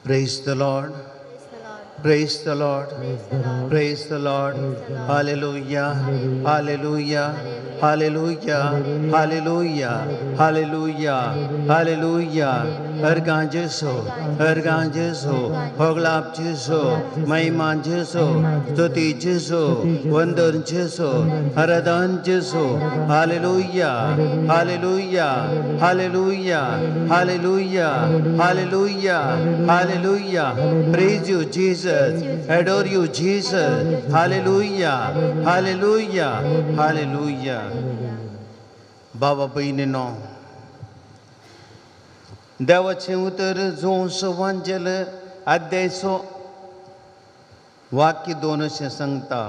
Praise the Lord. Praise the Lord. Praise the Lord. Praise the Lord. Praise the Lord. Hallelujah. Hallelujah. Hallelujah. Hallelujah. Hallelujah. Hallelujah. अर्गां जेसो, अर्गां जेसो, होगळाप जेसो, महिमा जेसो, स्तुती जेसो, वंदन जेसो, आराधन जेसो. Hallelujah. Hallelujah. Hallelujah. Hallelujah. Hallelujah. Hallelujah. Praise you, Jesus. Adore you, Jesus. Hallelujah. Hallelujah. Hallelujah. बाबा भयणीनो, देवाचें उतर Jones वांजेल अध्यायचो वाक्य दोन अशें सांगता,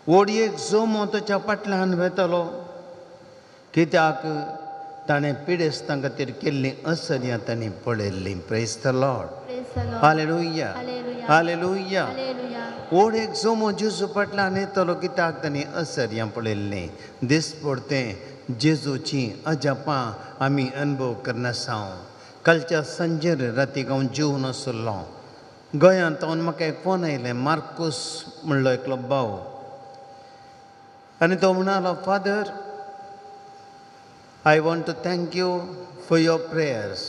ओडयेक जोमो ताच्या फाटल्यान वेतलो, कित्याक ताणें पिडेस्तां खातीर केल्लीं असर्यां ताणें पळयल्लीं. Praise the Lord. Praise the Lord. Hallelujah. Hallelujah. Hallelujah. Hallelujah. ओड एक जोमो जेजू फाटल्यान येतलो, कित्याक ताणें असर्यां पळयल्लीं. दिसपडतें जेजूचीं अजापां आमी अनुभव करनासांव. कालच्या सांजेर रातीक हांव जेवन आसलो. गोंयांत हांव म्हाका एक फोन आयलें, मार्कूस म्हणलो एकलो भाव, आनी तो म्हणालो, Father, I want to thank you for your prayers.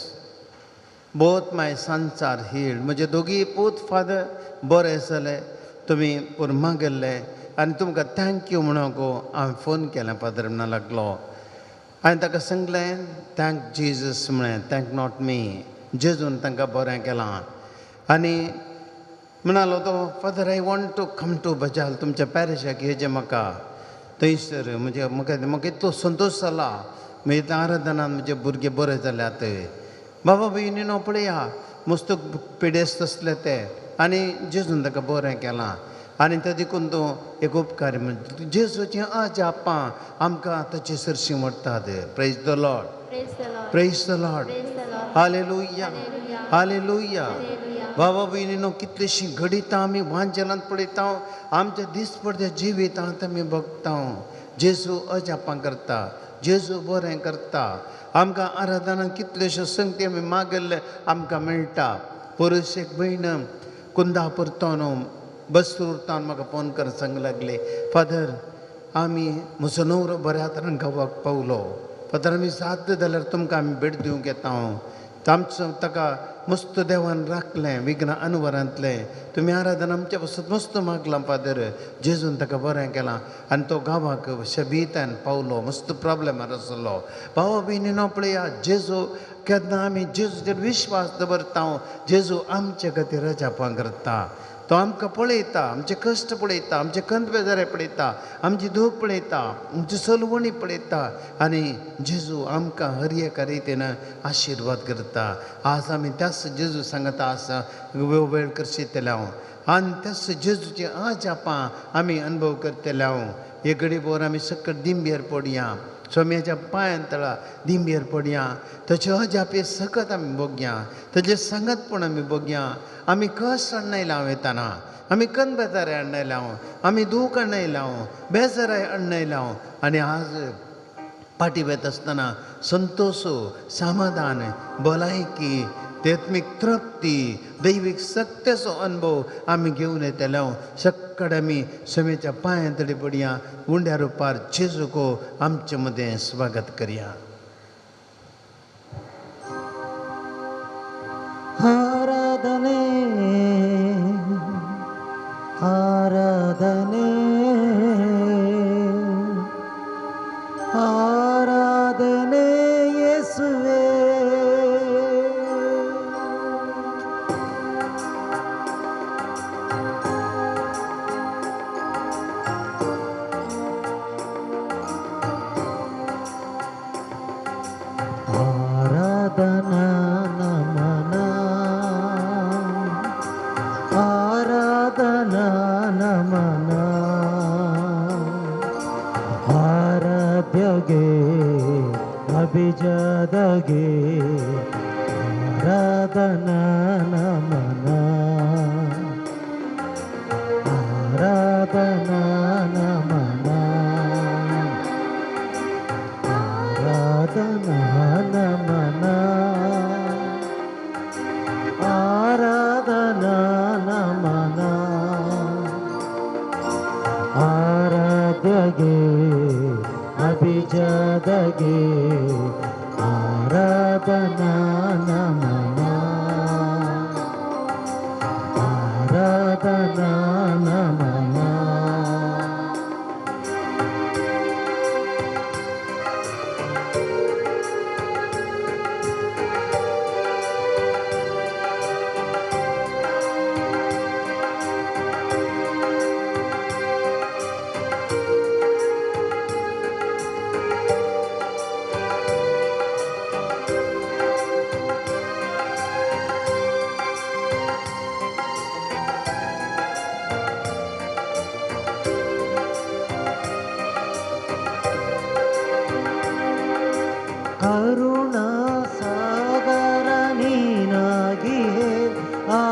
Both my sons are healed. म्हजे दोगीय पूत फादर बरे जाले, तुमी पुरमा गेल्ले आनी तुमकां thank you म्हणूंक हांवें फोन केलें फादर म्हणूंक लागलो. हांवें ताका सांगलें, thank Jesus म्हळें, thank not मी, जेजून तांकां बरें केलां. आनी म्हणालो तो, Father, I want to come to Bajal, तुमच्या पॅरिशाक येचें म्हाका थंयसर. म्हणजे म्हाका म्हाका इतलो संतोश जाला, म्हज्या आराधनान म्हजे भुरगे बरे जाल्यात. बाबा भयणीनो पळया, मस्त पिडेस्त आसले ते आनी जेजून ताका बरें केलां. आनी ते देखून तो एक उपकार जेजूचीं अजापां आमकां ताचे सरशीं व्हरतात. Praise the Lord. Praise the Lord. Praise the Lord. Praise the Lord. Hallelujah. Hallelujah. Hallelujah. Hallelujah. बाबा भयणीनो, कितलीशीं घडितां आमी वांजेलांत पळयता, आमच्या दिसपडत्या जिवितांत आमी बगता. जेजू अजापां करता, जेजू बरें करता. आमकां आराधनान कितल्योश्यो संगती आमी मागल्ले आमकां मेळटा. पुरूश एक भयण कुंदापूर तावन बसरूर तावन म्हाका फोन कर सांग लागले, फादर, आमी म्हजो न्हवरो बऱ्या तरेन गांवाक पावलो. फादर, आमी साध्य जाल्यार तुमकां आमी भेट दिवंक येता. आमचो ताका मस्त देवान राखलें विघ्न अनवरांतलें. तुमी आराधना आमच्या पासत मस्त मागलां फादर, जेजून ताका बरें केलां आनी तो गांवाक शबीतान पावलो. मस्त प्रोब्लेमार आसलो. भावा भयणीनो पळया, जेजू केन्ना आमी जेजूचेर विश्वास दवरता, जेजू आमचे खातीर अजापां करता. तो आमकां पळयता, आमचे कश्ट पळयता, आमचे कंद बेजारे पळयता, आमची दूख पळयता, आमची सलवणी पळयता आनी जेजू आमकां हर एका रितीन आशिर्वाद करता. आज आमी त्याच जेजू सांगता आसा वेळ करशितले हांव आनी त्याच जेजूची अजापां आमी अनुभव करतले हांव. हे घडी भोर आमी सकट दिंबेर पडया, स्वाम्याच्या पांयान तळा दिंबेर पडया, ताचे अजापे सकत आमी बगया, ताजे सांगतपण आमी बगया. आमी कश्ट हाडनायले हांव येताना, आमी कन बेजारे हाडनायले हांव, आमी दूख हाडनायले हांव, बेजाराय हाडनायले हांव. आनी आज पाटी वेता आसतना संतोश, समाधान, भलायकी, आत्मीक तृप्ती, दैवीक सत्याचो अनुभव आमी घेवन येतले. सक्कड आमी समेच्या पांयां तडी पडया, उंड्या रुपार जेजूको आमचे मदें स्वागत करया. आराधने, आराधने, आराधने येसुवे. आराधना नमना, आराधना नमना, आराध्यगे अभिजादगे, आराधना नमना, आराधना नमना, आराधना नमना, ಆರಾಧ್ಯಗೆ ಅಭಿಜಾದಗೆ ಆರಾಧನಾ ನಮನ, ಆರಾಧನಾ ನಮನ. ಕರುಣಾ ಸಾಗರ ನೀನಾಗಿಯೇ, ಆ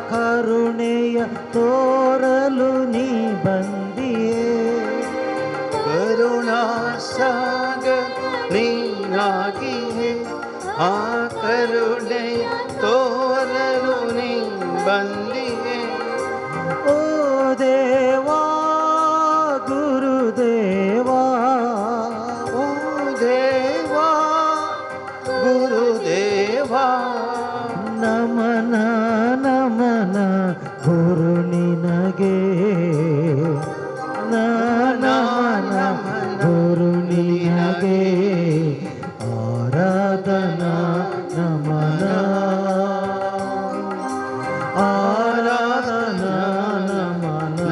ಕರುಣೆಯ ತೋರಲು ನೀ ಬಂದಿಯೇ. ಕರುಣಾ ಸಾಗರ ನೀನಾಗಿಯೇ, ಆ ಕರುಣೆ ತೋರಲು ನೀ ಬಂದಿಯೇ. ಓ ದೇವಾ ಗುರುದೇವಾ, ಓ ದೇವಾ ಗುರುದೇವಾ, ನಮನ ನಮನ ಗುರು ನಿನಗೆ, ನಮನ ಗುರು ನಿನಗೆ, ಆರಾಧನಾ ನಮನ, ಆರಾಧನಾ ನಮನ,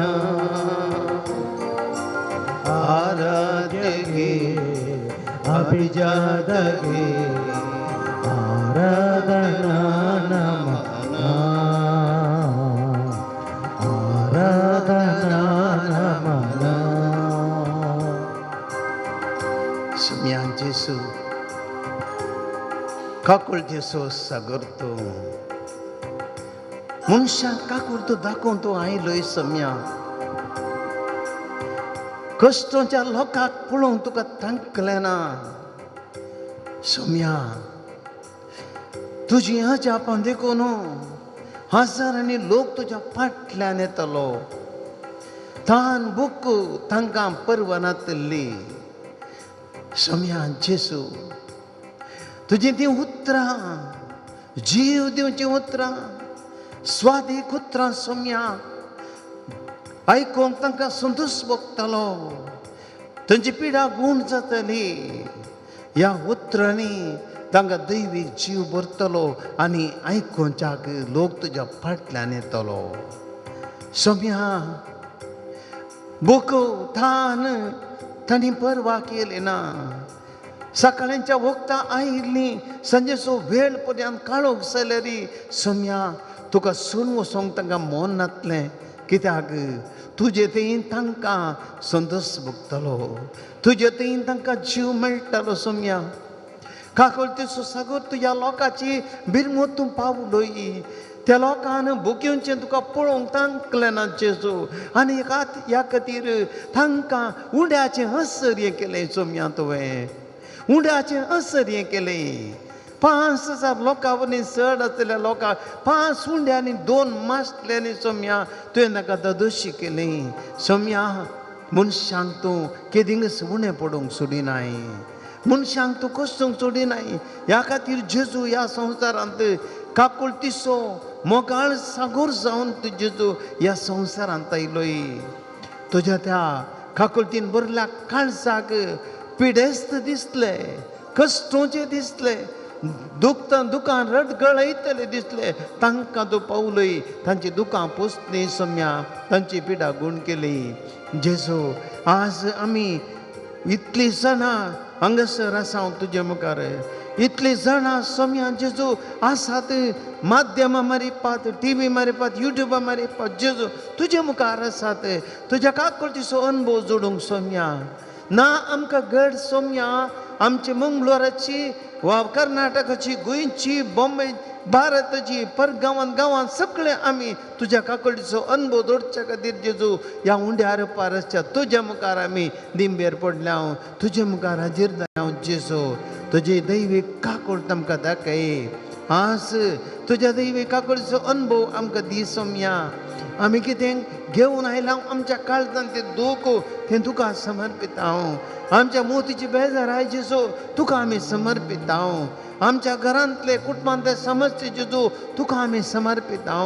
ಆರಾಧ್ಯಗೆ ಅಭಿಜಾತಗೆ ಆರಾಧನಾ ನಮನ, ಆರಾಧನಾ ನಮನ. सुम्यान जेसू काकुळ जेसू सागर तूं मनशाक काकूळ तूं दाखोवन तूं आयलोय सम्या. कश्टोच्या लोकांक पळोवंक तुका तांकलें ना सोम्या. तुजी अजापां देखून हजारांनी लोक तुज्या फाटल्यान येतलो. तान बुक तांकां परवा नातली. सोम्या जेसू, तुजीं तीं उतरां जीव दिवचीं उतरां, स्वादीक उतरां सोम्या, आयकूंक तांकां संतोश भोगतलो, तांची पिडा गूण जातली. ह्या उतरांनी तांकां दैवीक जीव भरतलो आनी आयकुच्याक लोक तुज्या फाटल्यान येतलो. सोम्या, भूक तान तांणी परवा केली ना. सकाळच्या वखदां आयिल्लीं सांजेचो वेळ पर्यंत काळोख जाल्यार सोम्या तुका सोडून वचोंक तांकां मन नातलें. कित्याक तुजे थंय तांकां संतोश भोगतलो, तुजे थंय तांकां जीव मेळटालो. सोम्या, काकुळतेचो सागर तुज्या लोकांची बिरमूत तूं पावलोय. त्या लोकान भुकेवचें तुका पळोवंक तांकलें ना जेजू, आनी ह्या खातीर तांकां उंड्याचें हसर केलें. सोम्या, तुवें उंड्याचें असर हें केलें. 5000 लोकां वरवीं चड आसलेल्या लोकांक 5 उंड्यांनी 2 मासल्यांनी सोम्या तुवें ताका ददोशी केली. सोम्या, मनशांक तूं केदींच उणें पडूंक सोडिनाय, मनशांक तूं कसूंक सोडिनाय. ह्या खातीर जेजू ह्या संवसारांत काकुळतीचो मोगाळ सागोर जावन तूं जेजू ह्या संवसारांत आयलोय. तुज्या त्या काकुळतीन भरल्या काळजाक पिडेस्त दिसले, कश्टोचे दिसले, दुखता दुकान रडगळयतले दिसले, तांकां तूं पावलोय. तांची दुकां पोसली सोम्या, तांची पिडा गूण केली. जेजू, आज आमी इतलीं जाणां हांगासर आसा तुजे मुखार, इतलीं जाणां सोम्या जेजू आसात माध्यमां मारिपात, टीव्ही मारिपात, युट्यूबा मारिपात, जेजू तुजे मुखार आसात. तुज्या काकुळतीचो अनुभव जोडूंक सोम्या ना आमकां गड सोम्या. आमची मंगळुराची वा कर्नाटकाची, गोंयची, बॉम्बे, भारताची, पर गांवांत गांवांत सगळे आमी तुज्या काकुळतीचो अनुभव जोडच्या खातीर जेजू ह्या उंड्यार पारसच्या तुज्या मुखार आमी दिंबेर पडल्या, तुज्या मुखार हाजीर जाल्या. जेजू, तुजी दैवीक काकुळट आमकां दाखय. आज तुज्या दैवीक काकुळतीचो अनुभव आमकां दी सोम्या. आमी कितें घेवन आयला आमच्या काळजान तें दूख तें तुका समर्पिता. आमच्या मोतीची बेजाराय जेजू तुका आमी समर्पिता. आमच्या घरांतले कुटुंबांतले समस्ये जेजू तुका आमी समर्पिता.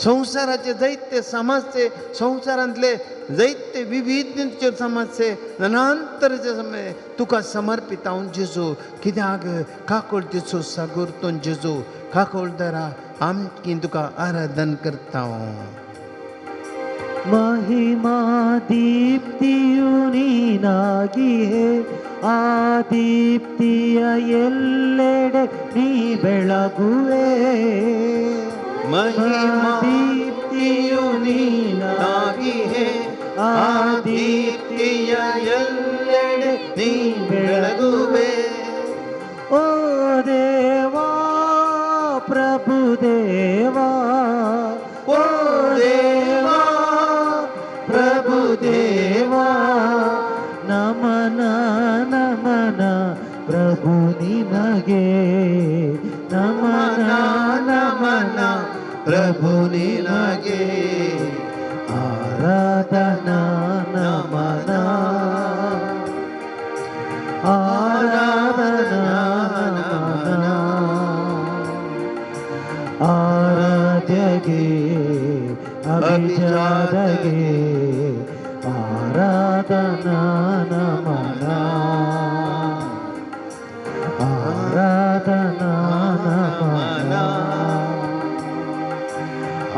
संवसाराचे जायते समस्ये, संवसारांतले जायते विविध समस्ये, नानान तरेचे समस्ये तुका समर्पिता जेजू. कित्याक काकुळतेचो सागोरतून जेजू काकुळदरा आमकी तुका आराधन करता. महिमा ದೀಪ್ತಿಯು ನೀನಾಗಿಯೇ, ಆ ದೀಪ್ತಿಯ ಎಲ್ಲೆಡೆ ನೀ ಬೆಳಗುವೆ. ಮಹಿಮಾ ದೀಪ್ತಿಯು ನೀನಾಗಿಯೇ, ಆ ದೀಪ್ತಿಯ ಎಲ್ಲೆಡೆ ನೀ ಬೆಳಗುವೆ. ಓ ದೇವಾ ಪ್ರಭು ದೇವಾ, ಓ ದೇವಾ ಪ್ರಭು ದೇವಾ, ನಮನ ನಮನ ಪ್ರಭು ನಿನಗೆ, ನಮನ ನಮನ ಪ್ರಭು ನಿನಗೆ, ಆರಾಧನಾ ನಮನ, ಆರಾಧನಾ ನಮನ, ಆರಾಧ್ಯಗೆ ಅಭಿಜಾತಗೆ ಆರಾಧನಾ ನಮನ, ಆರಾಧನಾ ನಮನ.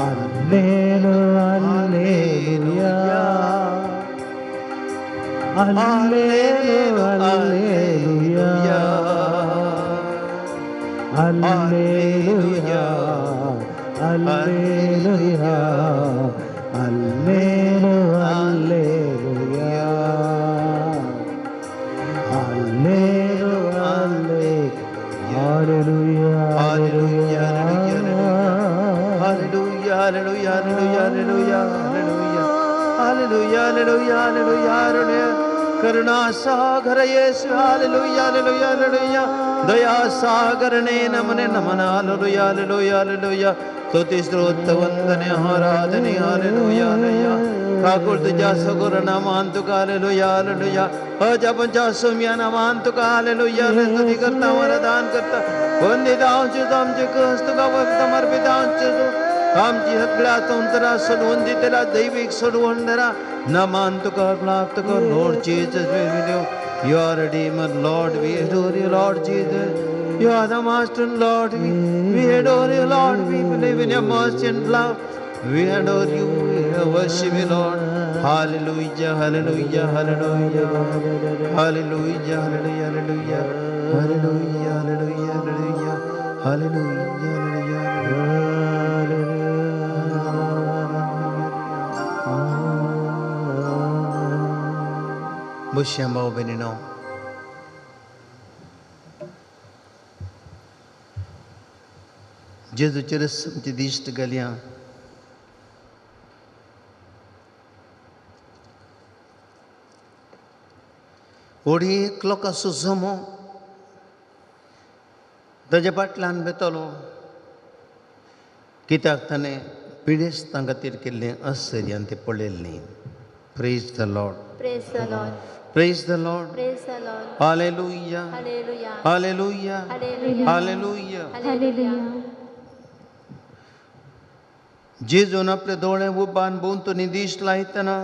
ಅಲ್ಲೇಲು ಅಲ್ಲೇಲುಯಾ, ಅಲ್ಲೇಲು ಅಲ್ಲೇಲುಯಾ, ಅಲ್ಲೇಲುಯಾ ಅಲ್ಲೇಲುಯಾ, ಅಲ್ಲೇಲು ಅಲ್ಲೇಲುಯಾ, ಅಲ್ಲೇಲು ಅಲ್ಲೇ hallelujah. Hallelujah, hallelujah, hallelujah, hallelujah, hallelujah, hallelujah, hallelujah, hallelujah. ಕರುಣಾ ಸಾಗರ ಯೇಸು, ಹಾಲೆಲೂಯಾ, ಹಾಲೆಲೂಯಾ, ಹಾಲೆಲೂಯಾ. ದಯಾ ಸಾಗರನೇ ನಮನೆ ನಮನ, ಹಾಲೆಲೂಯಾ, ಹಾಲೆಲೂಯಾ, ಹಾಲೆಲೂಯಾ. ಸ್ತುತಿ ಸ್ತೋತ್ರ ವಂದನೆ ಆರಾಧನೆ, ಹಾಲೆಲೂಯಾ, ಹಾಲೆಲೂಯಾ. ಕಾಕುळ तुझ्या सगोर नामान तुका, हालेलुया, हालेलुया. अजापंच्या सोम्या नामान तुका, हालेलुया. स्तुती करता, वरदान करता, वंदिता आमचे आमचे कस तुका समर्पित आमचे आमची सगळ्या संतरा सोडवून दितला दैवीक सोडवून धरा नमान तुका प्राप्त कर. Lord Jesus, you are Redeemer, Lord, we adore you, Lord Jesus. You are the Master, Lord. We adore you, Lord. We believe in your mercy and love. We adore you, we worship you, Lord. Hallelujah, hallelujah, hallelujah. Hallelujah, hallelujah, hallelujah. Hallelujah, hallelujah, hallelujah. Hallelujah, hallelujah, hallelujah. बसया भाव भयणीनो. जेजूचेर आमची दिश्ट घालया. व्हड लोकांचो जमो ताज्या फाटल्यान वेतलो, कित्याक ताणें पिडेस्तां खातीर केल्लें आश्चर्यान तें पळयल्लें. Praise the Lord. Praise the Lord. Praise the Lord. Praise the Lord. Hallelujah. Hallelujah. Hallelujah. Hallelujah. Hallelujah. Hallelujah. जेजून आपले दोळे उबान भोंवतणी दिश्ट लायतना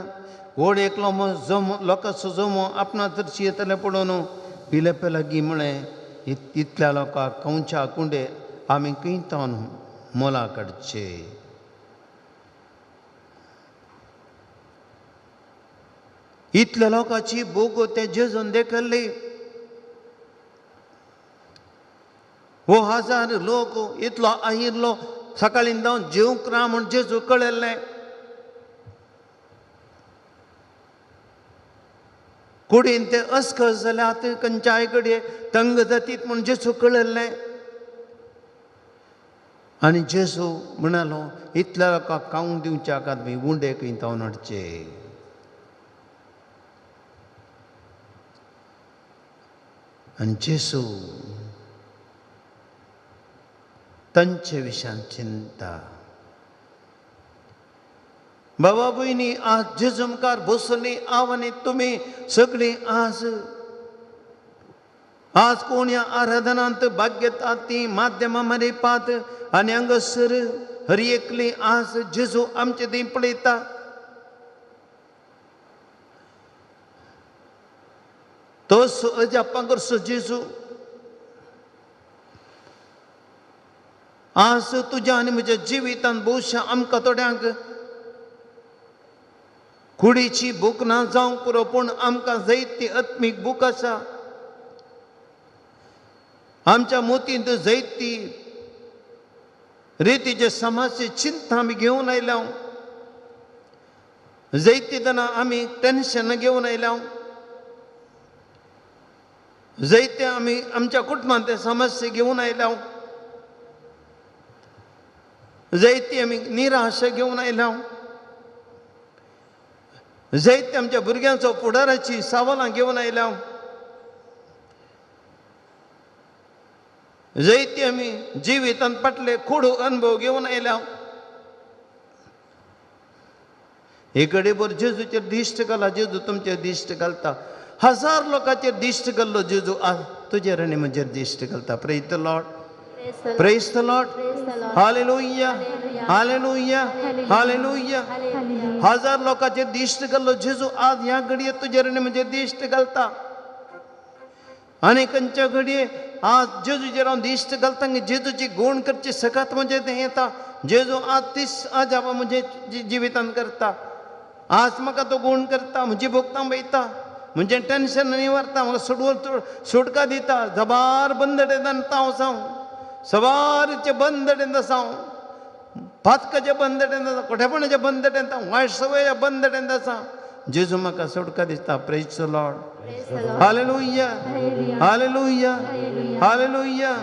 व्हड एकलो जमो लोकांचो जमो आपणा चडशी येतले पळोवन पिलेपे लागीं म्हळें, इतल्या लोकांक कंवच्या कुंडे आमी खंय मोला काडचे? इतल्या लोकांची भूक ते जेजून देखल्ली. हो हजार लोक इतलो आयिल्लो सकाळीं जावन जेवंक ना म्हूण जेजू कळयल्लें. कुडीन ते अस्कस जाल्यात खंयच्याय कडेन तंग जातीत म्हूण जेजू कळयल्लें. आनी जेजू म्हणालो, इतल्या लोकांक खावंक दिवच्याक आमी उंडे खंय तावन हाडचे? आनी जेजू तांचे विशयान चिंता. बाबा भयणी, आज जेजू मुखार बसली हांव आनी तुमी सगळीं आज आज कोण ह्या आराधनांत भाग घेतात ती माध्यमां मरेपात आनी हांगासर हर एकली आज जेजू आमचे थंय पळयता. तोच अजापां करचो जेजू आज तुज्या आनी म्हज्या जिवितांत भोवशा आमकां थोड्यांक कुडीची भूक ना जावंक पुरो, पूण आमकां जैती आत्मीक भूक आसा. आमच्या मोतींत जैती रितीचे समाजची चिंता आमी घेवन आयल्या, जैती तेन्ना आमी टेन्शन घेवन आयल्या, जैते आमी आमच्या कुटुंबांत ते समस्या घेवन आयल्या, जैती आमी निराशा घेवन आयल्या, जैते आमच्या भुरग्यांचो फुडाराची सवालां घेवन आयल्या, जैते आमी जिवितांत फाटले कोडू अनुभव घेवन आयल्या. हे कडेबर जेजूचेर दिश्ट घाला, जेजू तुमचेर दिश्ट घालता. हजार लोकांचेर दिश्ट घाल्लो जेजू आज तुजेर आनी म्हजेर दिश्ट घालता. Praise the Lord, praise the Lord, hallelujah, hallelujah, hallelujah. हजार लोकांचेर दिश्ट घाल्लो जेजू आज ह्या घडये तुजेर आनी म्हजेर दिश्ट घालता. आनी खंयच्या घडये आज जेजूचेर हांव दिश्ट घालता की जेजूची गुण करची सकात म्हजें तें येता. जेजू आज तीस अजाप म्हजे जिवितांत करता. आज म्हाका तो गुण करता, म्हजी भोगतां वयता, म्हजें टेन्शन निवारता, म्हाका सोडवून सुटका दिता. जबार बंदडेंत हांव जावं, सवारचे बंदडेंत आसा, पातकाचे बंदडेंत आसा, कोठेपणाचे बंदडेंत, वायट सवयच्या बंदडेंत आसा. जेजू म्हाका सुटका दिता. Praise the Lord, hallelujah, hallelujah, hallelujah.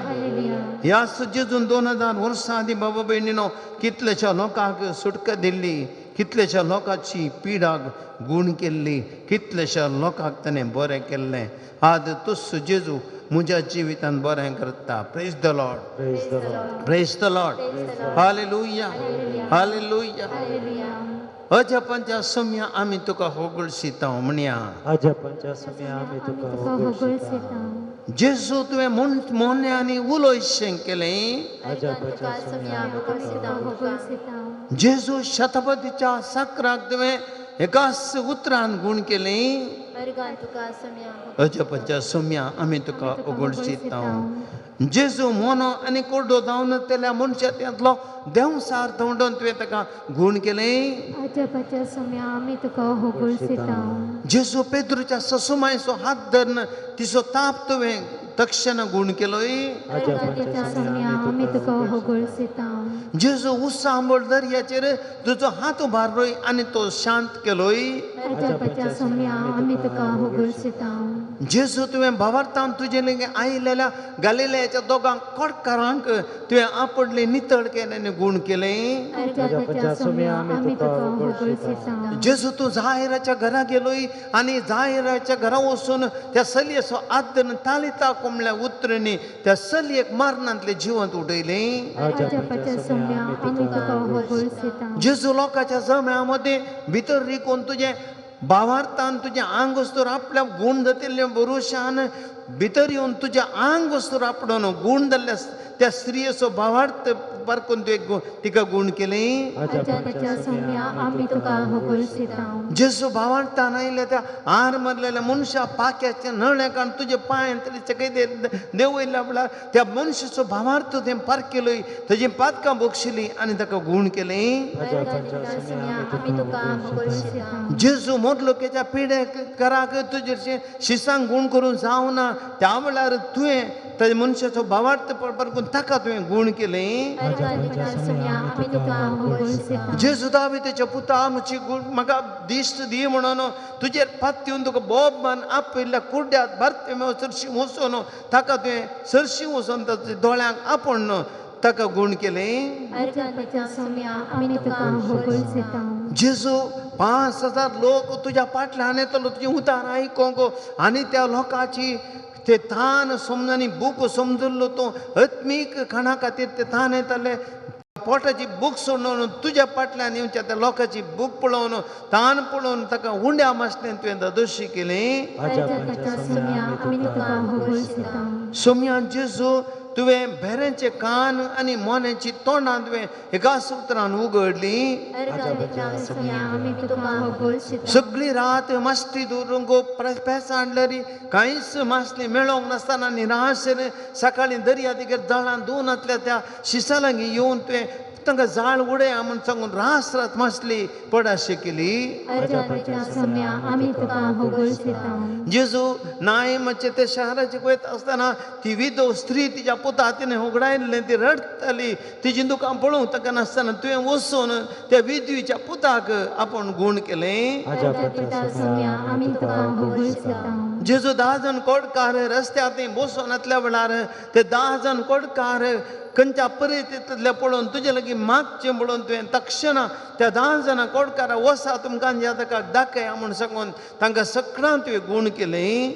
ह्या जेजून 2000 वर्सां आदीं बाबा भयणीनो कितल्याश्या लोकांक सुटका दिल्ली, कितल्याश्या लोकांची पिडाक गूण केल्ली, कितल्याश्या लोकांक ताणें बरें केल्लें. आज तोच जेजू म्हज्या जिवितांत बरें करता. Praise the Lord, praise the Lord, hallelujah, hallelujah. अजापांच्या सम्या आमी तुका होगळशिता म्हणया. अजापांच्या सम्या आमी तुका होगळशिता. जेजू तुवें मोन्या आनी उलयशें केलें. अजापांच्या सम्या आमी तुका होगळशिता. जेजू शतपथीच्या साकराक तुवें एकाच उतरान गूण केलें. अजापांच्या सम्या आमी तुका होगळशिता. जेजू मोनो आनी कोरडो जावन तेल्या मनशा त्यांतलो देंवसार धोंडोन तुवें ताका गूण केलें. अजापाच्या सम्या आमी तुका होगळशिता. जेजू पेद्रूच्या ससुमायचो हात धरून तिचो ताप तुवें तक्षण गूण केलोय. अजापाच्या सम्या आमी तुका होगळशिता. जेजू उसांबळ दर्याचेर तुजो हात उबारलोय आनी तो शांत केलोय. अजापाच्या सम्या आमी तुका होगळशिता. जेजू तुवें भावार्थान तुजे लागीं आयिल्ल्या गालिलेयाच्या दोगांक कोटकारांक तुवें आपडले नितळ केलें आनी गूण केलें. अजापाच्या सम्या आमी तुका होगळशिता. जेजू तूं जाहिराच्या घरा गेलोय आनी जाहिराच्या घरा वचून त्या चलयेचो हात धरून तालिता कोमल्या उतरणी त्या चलयेक मरणांतलें जिवंत उडयलें. अजापाच्या सम्या आमी तुका होगळशिता. जेजू लोकांच्या जम्या मदें भितर रिकून तुजें भावार्थान तुजें आंग वस्तूर आपल्या गूण जातिल्ल्या पुरुशान भितर येवन तुजें आंग वस्तूर आपडून गूण जाल्ल्या त्या स्त्रियेचो भावार्थ पारकून तुवें तिका गूण केलें. अजापाच्या सम्या आमी तुका होगळशिता. जेजू भावार्थान आयिल्ल्या त्या आर मारलेल्या मनशा पाक्याच्या नळ्या काडून तुजे पांय सकयल देंवयल्या म्हळ्यार त्या मनशाचो भावार्थ तुवें पारकेलोय, ताजी पातकां बक्षिलीं आनी ताका गूण केलें. अजापाच्या सम्या आमी तुका होगळशिता. जेजू मोदलोकेच्या पिड्याक कराक तुजे शिसांक गूण करून जावना त्या वेळार तुवें ताज्या मनशाचो भावार्थ पारकून ताका तुवें गूण केलें. अजापाच्या सम्या आमी तुका होगळशिता. जेजू दाविताच्या पुता म्हजी गूण म्हाका दिश्ट दी म्हणून तुजेर पात्यून तुका बोब मान आपयल्ल्या कुड्ड्यात भारतीय सरशी वचून ताका तुवें सरशी वचून ताच्या दोळ्यांक आपोवन ताका गूण केलें. अजापाच्या सम्या आमी तुका होगळशिता. जेजू 5000 लोक तुज्या फाटल्यान येतलो तुजें उतार आयकोंक आनी त्या लोकांची ते तान समजनी बूक समजुल्लो तूं आत्मीक खाणा खातीर ते तान येताले. पोटाची भूक सोडून तुज्या फाटल्यान येवच्या त्या लोकांची भूक पळोवन तान पळोवन ताका उंड्या मासलें तुवें दादोशी केली. सोम्या जेजू तुवें भेऱ्यांचे कान आनी मोन्याची तोंडां तुवें एकाच उतरान उगडली. सगळी रात मास्टी दवरूंक पेस हाडल्यार कांयच मासली मेळोंक नासतना निराशेन सकाळीं दर्या दिगेर दळान दोनांतल्या त्या शिसा लागीं येवन तुवें तांकां जाळ उडया म्हूण सांगून रास रात मासली पडाशी केली. जेजू नाय मातशें ते शहराचे वयता आसतना ती विधव स्त्री तिच्या पुता तिणें होगडायल्लें, ती रडटाली, तिजी दुकां पळोवंक ताका नासतना तुवें वचून त्या विधवीच्या पुताक आपूण गूण केलें. जेजू 10 जाण कोडकार रस्त्यार थंय बसून आसल्या वेळार ते 10 जाण कोडकार खंयच्या परिस्थितींतले पळोवन तुजे लागीं मागचें पळोवन तुवें तक्षणा त्या 10 जाणां कोडकारा वसा तुमकां ज्या ताका दाखया म्हूण सांगून तांकां सगळ्यां तुवें गूण केलें.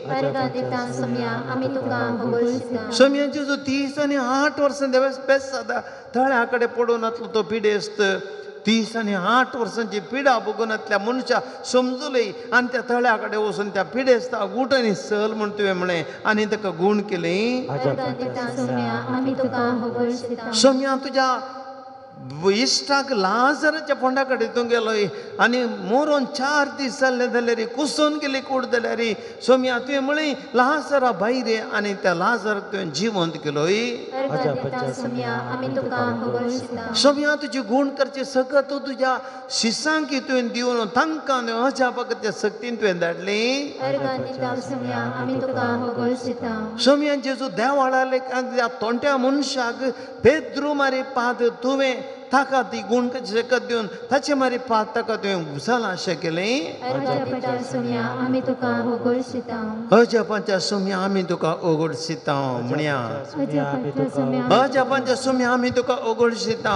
सोम्या जेजू 38 वर्सां देवास बेसादा तळ्या कडेन पडून आसलो तो पिडेस्त 38 वर्सांची पिडा भोगून मनशा समजुली आनी त्या तळ्या कडेन वचून त्या पिडेस्ताक उठ आनी चल म्हूण तुवें म्हणलें आनी ताका गूण केलें. सोम्या तुज्या इश्टाक लाजराच्या फोंडा कडेन तूं गेलो आनी मोरोन 4 दीस जाल्ले जाल्यार कुसून गेली कूड जाल्यार सोम्या तुवें म्हळें लाजरा भायर आनी त्या लाजराक तुवें जिवंत केलोय. सोम्या तुजी गूण करचे सगळं तूं तुज्या शिसांकी तुवें दिवन तांकां अजापा त्या सक्तीन तुवें धाडली. सोम्या जेजू देवाळा त्या तोंट्या मनशाक पेद्रू मारी पाद तुवें ताका ती गूण शकत दिवन ताचे मारी पाद ताका तुवें उसाला अशें केलें. अजापांच्या सोम्या आमी तुका ओगडशिता म्हणया. अजापांच्या सोम्या आमी तुका ओगडशिता.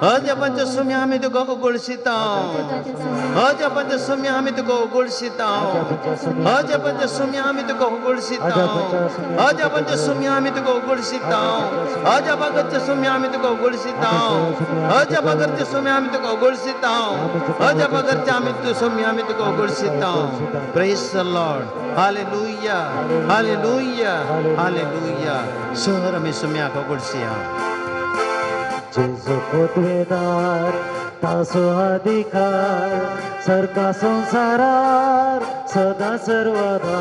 अजापांच्या सोम्या आमी तुका ओगडशिता. अजापांच्या सोम्या आमी तुका ओगडशिता. अजापांच्या सोम्या आमी तुका ओगडशिता. अजापांच्या सोम्या आमी तुका ओगडशिता. अजापांच्या सोम्या आमी तुका ओगडशिता. अजापांच्या सोम्या आमी तुका ओगडशिता. अजापांच्या आमी सोम्या आमी तुका ओगडशिता. Praise the Lord. Hallelujah, hallelujah, hallelujah. Sir आमी सोम्याक ओगडशिया. जेजू पदवेदार तासो अधिकार सरका संसारार सदा सर्वदा.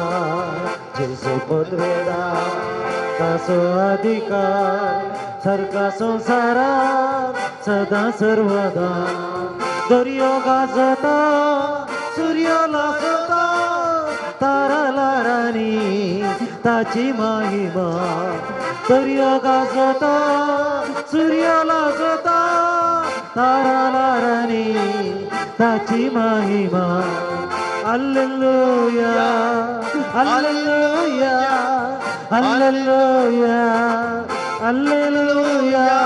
जेजू पदवेदार तासो अधिकार सरका संसारार सदा सर्वदा. दर्यो गाजता सूर्य लासता तारा लारानी ताची महिमा. दर्यो गाजता सूर्य लासता तारा लारानी ताची महिमा. Hallelujah, hallelujah, hallelujah, hallelujah.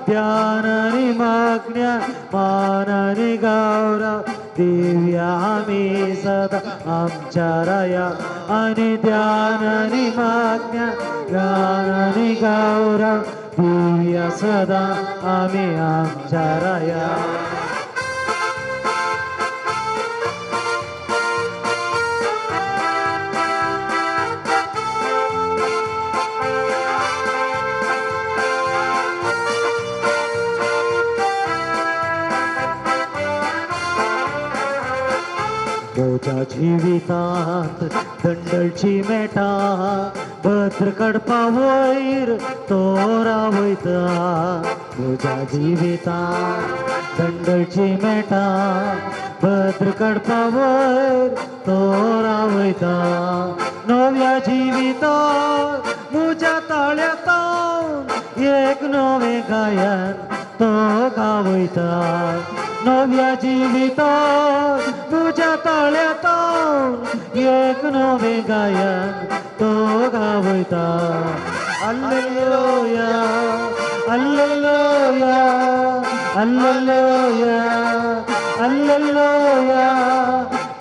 ध्यानानी मागण्या मानानी गौरव दिव्या आम्ही सदा आमच्या राया. आणि ध्यानानी मागण्या ज्ञानानी गौरव दिव्या सदा आम्ही आमच्या राया. म्हज्या जिवितांत दंडळची मेटा भद्र काडपा वयर तो रावयता. म्हज्या जिवितांत दंडळची मेटा भद्र काडपा वयर तो रावयता. नव्या जिवितांत म्हज्या ताळ्यांत एक नवें गायन तो गावयता. नव्या जिवितांत म्हज्या ताळ्यांत एक नवें गायन तो गावयता. Hallelujah, hallelujah, hallelujah, hallelujah.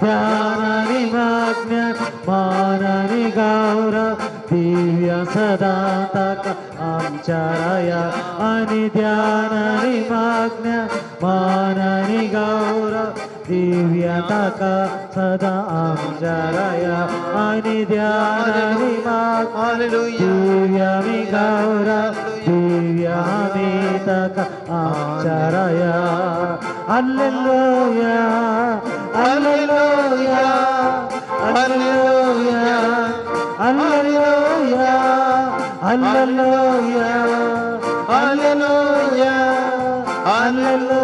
ध्यानानी मागण्या मानानी गौरव दिव्या सदा ताका आमच्या. आमच्या राया आणि ध्यान आणि मागण्या मान आणि गौरव दिव्या ताका सदा आमच्या राया आणि ध्यान आणि मागण्या हालेलुया दिव्या मी गौरव दिव्या मी ताका आमच्या राया. Hallelujah hallelujah hallelujah hallelujah hallelujah hallelujah hallelujah hallelujah hallelujah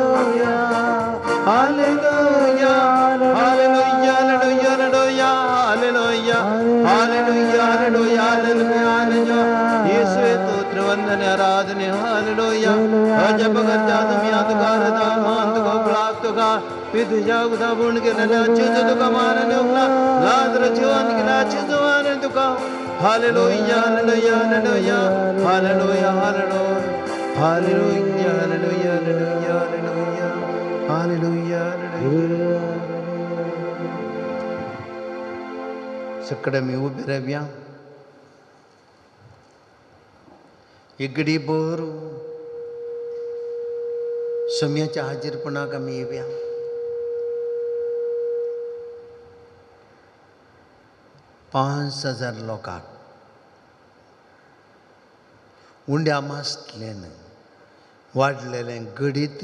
hallelujah hallelujah hallelujah hallelujah hallelujah hallelujah. ಯೇಸುವೆ ಸ್ತೋತ್ರ ವಂದನೆ ಆರಾಧನೆ ಹಾಲೆಲೂಯಾ. ಅಜಬ ಗರ್ಜಾದ ಮಿಯಾದ ಗಾರದ ಮಾಂತ ಗೋ ಪ್ಲಾಪ್ತ ಗಾ ವಿಧು ಜಾಗುದ ಬುಣ್ ಗೆ ನಲ ಚಿಜು ತುಕ ಮಾನನೆ ಉಗ್ಲ ಲಾದ್ರ ಜೀವನ್ ಗೆ ಲಾ ಚಿಜು ಮಾನನೆ ತುಕ. Hallelujah hallelujah hallelujah hallelujah hallelujah hallelujah hallelujah hallelujah hallelujah hallelujah. सगळे मी उभे राव्या. इगडी भर सम्याच्या हाजीरपणाक आमी येवया. 5000 लोकांक उंड्या मासल्यान वाडलेलें घडीत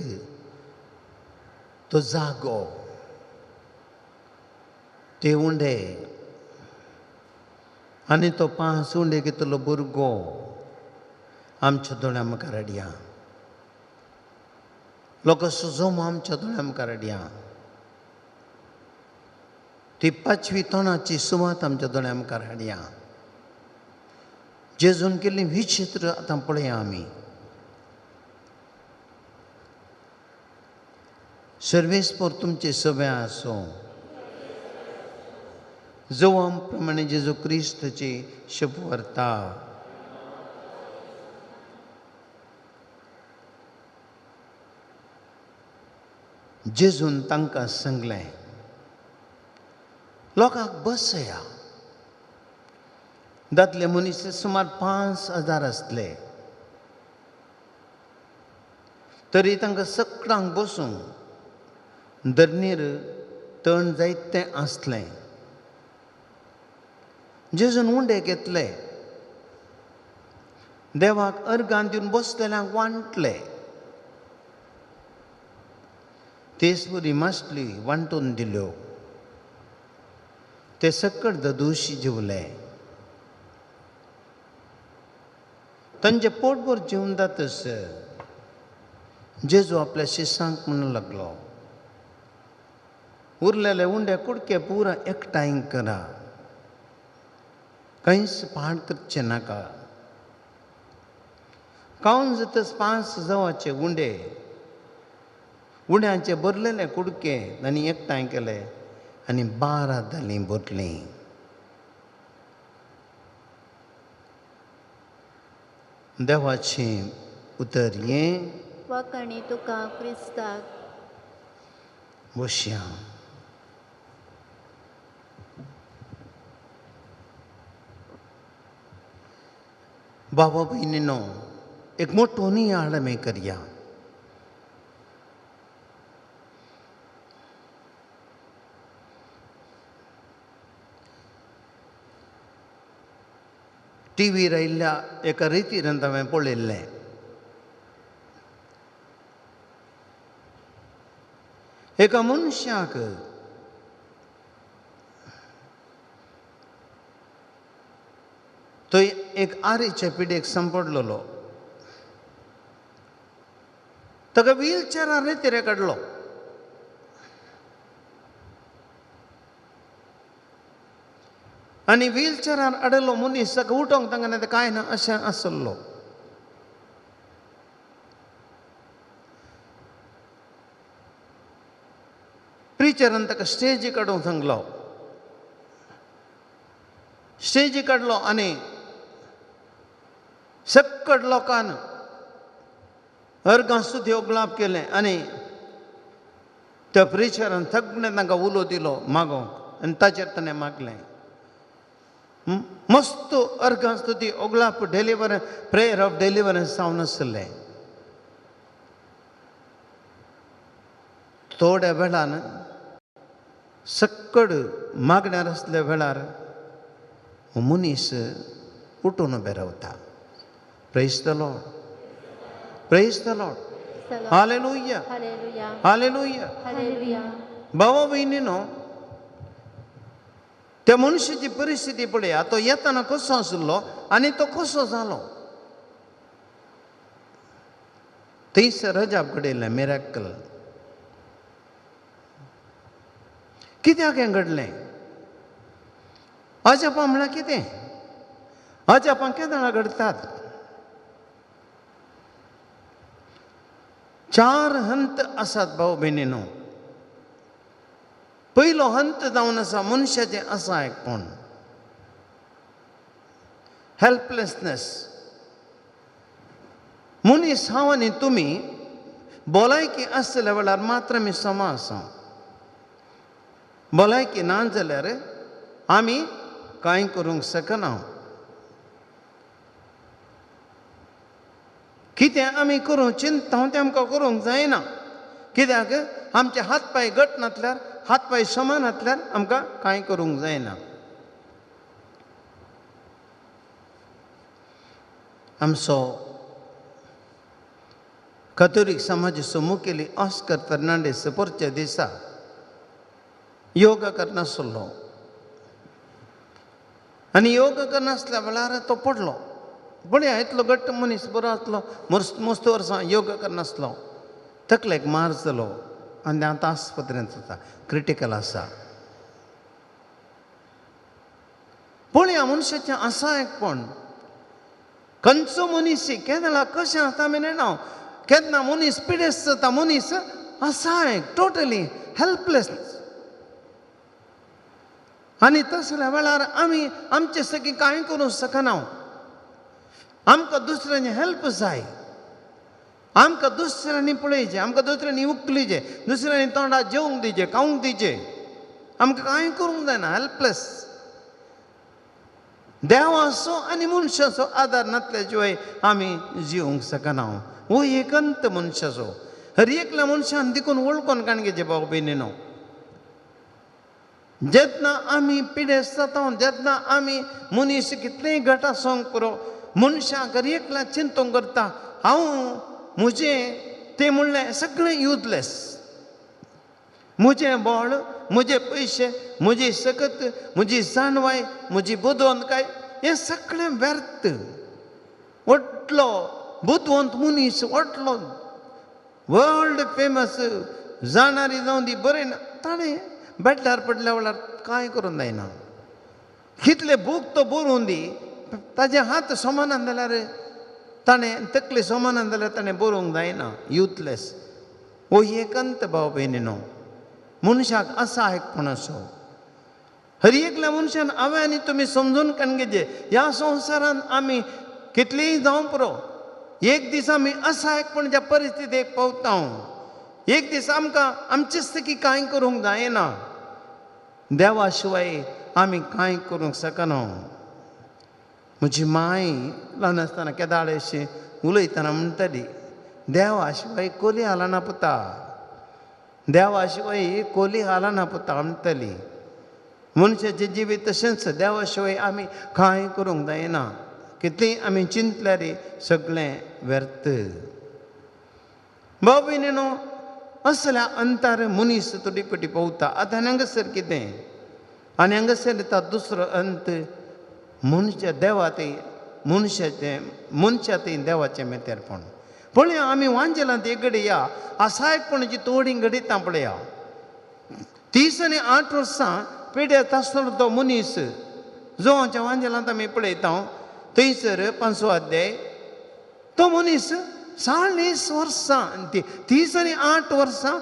तो जागो ते उंडे आनी तो 5 उंडे घेतलो भुरगो आमच्या दोळ्या मुखार हाडया. लोकांचो जमो आमच्या दोळ्या मुखार हाडया. ती पाचवी तोंडाची सुवात आमच्या दोळ्या मुखार हाडया. जेजून केल्ली विचित्र आतां पळया आमी. सर्वेस्पोर तुमचे सगळे आसूं. जोवाम प्रमाणे जेजू क्रिस्ताची शुभवार्ता. जेजून तांकां सांगलें, लोकांक बसया. दादले मनीस सुमार 5000 आसले तरी तांकां सगळ्यांक बसूंक धरणीर तण जायतें आसलें. जेजून उंडे घेतले, देवाक अर्गान दिवन बसलेल्यांक वांटले. तेच वरी मासली वांटून दिल्यो. ते सकट ददोशी जेवले. तांचे पोटभर जेवन जातच जेजू आपल्या शिसांक म्हणूंक लागलो, उरलेले उंडे कुडके पुरा एकठांय करा, कांयच पाड करचें नाका. कावन जातच 5 जवाचे उंडे उंड्यांचे भरलेले कुडके तांणी एकठांय केले आनी 12 दालीं भरलीं. देवाचें उतर हें. वाखाणी तुका क्रिस्ताक. बसया. बाबा भयणीनो, एक मोठो नियाळ आमी करया. टिवीर आयिल्ल्या एका रितीन हांवें पळयल्लें. एका मनशाक तो एक आरेच्या पिडेक सांपडलेलो. ताका व्हीलचेरार रेतीर काडलो. आनी व्हीलचेरार आडलो मनीस ताका उठोवंक तांकां ना कांय ना अशें आसलो. प्रिचरान ताका स्टेजी काडूंक सांगलो. स्टेजी काडलो आनी सकट लोकान अर्गां सुद्दां गुलाब केलें आनी त्या प्रिचरान सगळें तांकां उलो दिलो मागोवंक आनी ताचेर ताणें मागलें, मस्त अर्गां स्तुती ओगलाप डेलिवरन्स, प्रेयर ऑफ डेलिवरन्स जावन आसलें. थोड्या वेळान सक्कड मागण्यार आसल्या वेळार मनीस उठून उबे रावता. Praise the Lord, praise the Lord, hallelujah, hallelujah, hallelujah. Hallelujah. भावा भयणीनो, त्या मनशाची परिस्थिती पळया, तो येतना कसो आशिल्लो आनी तो कसो जालो. थंयसर अजाप घडयलें, मिराकल. कित्याक हें घडलें? अजापां म्हळ्यार कितें? अजापां केन्ना घडटात? चार हंत आसात भाव भयणीनो. पयलो हंत जावन आसा मनशाचें असहायकपण, हेल्पलेसनेस. मनीस हांव आनी तुमी भलायकी आसल्या वेळार मात्र आमी समा आसा. भलायकी ना जाल्यार आमी कांय करूंक शकना. कितें आमी करूंक चिंतता तें आमकां करूंक जायना. कित्याक आमचे हात पांय घट नासल्यार, हात पांय समान नासल्यार आमकां कांय करूंक जायना. आमचो कथोलीक समाजाचो मुखेली ऑस्कर फेर्नांडीस पोरच्या दिसा योगा करनासलो आनी योगा करनासल्या वेळार तो पडलो. पळया, इतलो घट्ट मनीस बरो आसलो, मस्त वर्सां योगा करनासलो, तकलेक मार जालो आनी आतां आस्पत्रेंत आसा, क्रिटिकल आसा. पळया मनशाचें असहायकपण. खंयचो मनीस केन्ना कशें आसता आमी नेणा. केन्ना मनीस पिडेस्त जाता, मनीस असहायक, टोटली हेल्पलेस. आनी तसल्या वेळार आमी आमचे सगळीं कांय करूंक शकना. आमकां दुसऱ्यांनी हेल्प जाय, आमकां दुसऱ्यांनी पळयचें, आमकां दुसऱ्यांनी उखलीचें, दुसऱ्यांनी तोंडाक जेवंक दिवचें, खावंक दिवचें. आमकां कांय करूंक जायना, हेल्पलेस. देवाचो आनी मनशाचो आदार नासल्या शिवाय आमी जिवंक शकना. हो एकंत मनशाचो, हर एकल्या मनशान देखून वळखून काण घेवचें भाव भयणीनो. जेन्ना आमी पिडेस्त जाता, जेन्ना आमी मनीस कितलेय घट आसूंक पुरो, मनशाक हर एकल्या चिंतूंक करता हांव म्हजें तें म्हणलें सगळें युजलेस. म्हजें बळ, म्हजे पयशे, म्हजी सकत, म्हजी जाणवाय, म्हजी बुदवंतकाय, हें सगळें व्यर्थ. व्हडलो बुदवंत मनीस, व्हडलो वर्ल्ड फेमस जाणारी जावं दी बरें ना, ताणें बेड्डार पडल्या वेळार कांय करूंक जायना. कितले बूक तो बरोवन दी, ताजे हात समानान जाल्यार ताणें तकली समानान जाल्यार ताणें बरोवंक जायना, युथलेस. हो एकंत भाव भयणीनो, मनशाक असहायकपण असो. हर एकल्या मनशान हांवें आनी तुमी समजून काडून घेवचें, ह्या संवसारांत आमी कितलीय जावं पुरो, एक दीस आमी असहायकपणाच्या परिस्थितीक पावता. एक दीस आमकां आमचे स्थिती कांय करूंक जायना. देवा शिवाय आमी कांय करूंक शकना. म्हजी माय ल्हान आसतना केदाळ अशी उलयतना म्हणटाली, देवा शिवाय कोली हालना पुता, देवा शिवाय कोली हालना पुता म्हणटाली. मनशाचें जिवीत तशेंच, देवा शिवाय आमी कांय करूंक जायना. कितलीं आमी चिंतल्यार सगळें व्यर्थ. भाव भयणीनो, असल्या अंतार मनीस थोडी पटी पावता. आतां आनी हांगासर कितें, आनी हांगासर येता दुसरो अंत, मनशा देवा ते मनशाचें, मनशा ते देवाचें मेतेरपण. पळया आमी वांजेलांत एक घडया असहायकपणाची तोडी घडयता. पळया 30 आनी 8 वर्सां पिड्यात आसलो तो मनीस, जो आमच्या वांजेलांत आमी पळयता थंयसर 5वो अध्याय, तो मनीस 40 वर्सां, 30 आनी 8 वर्सां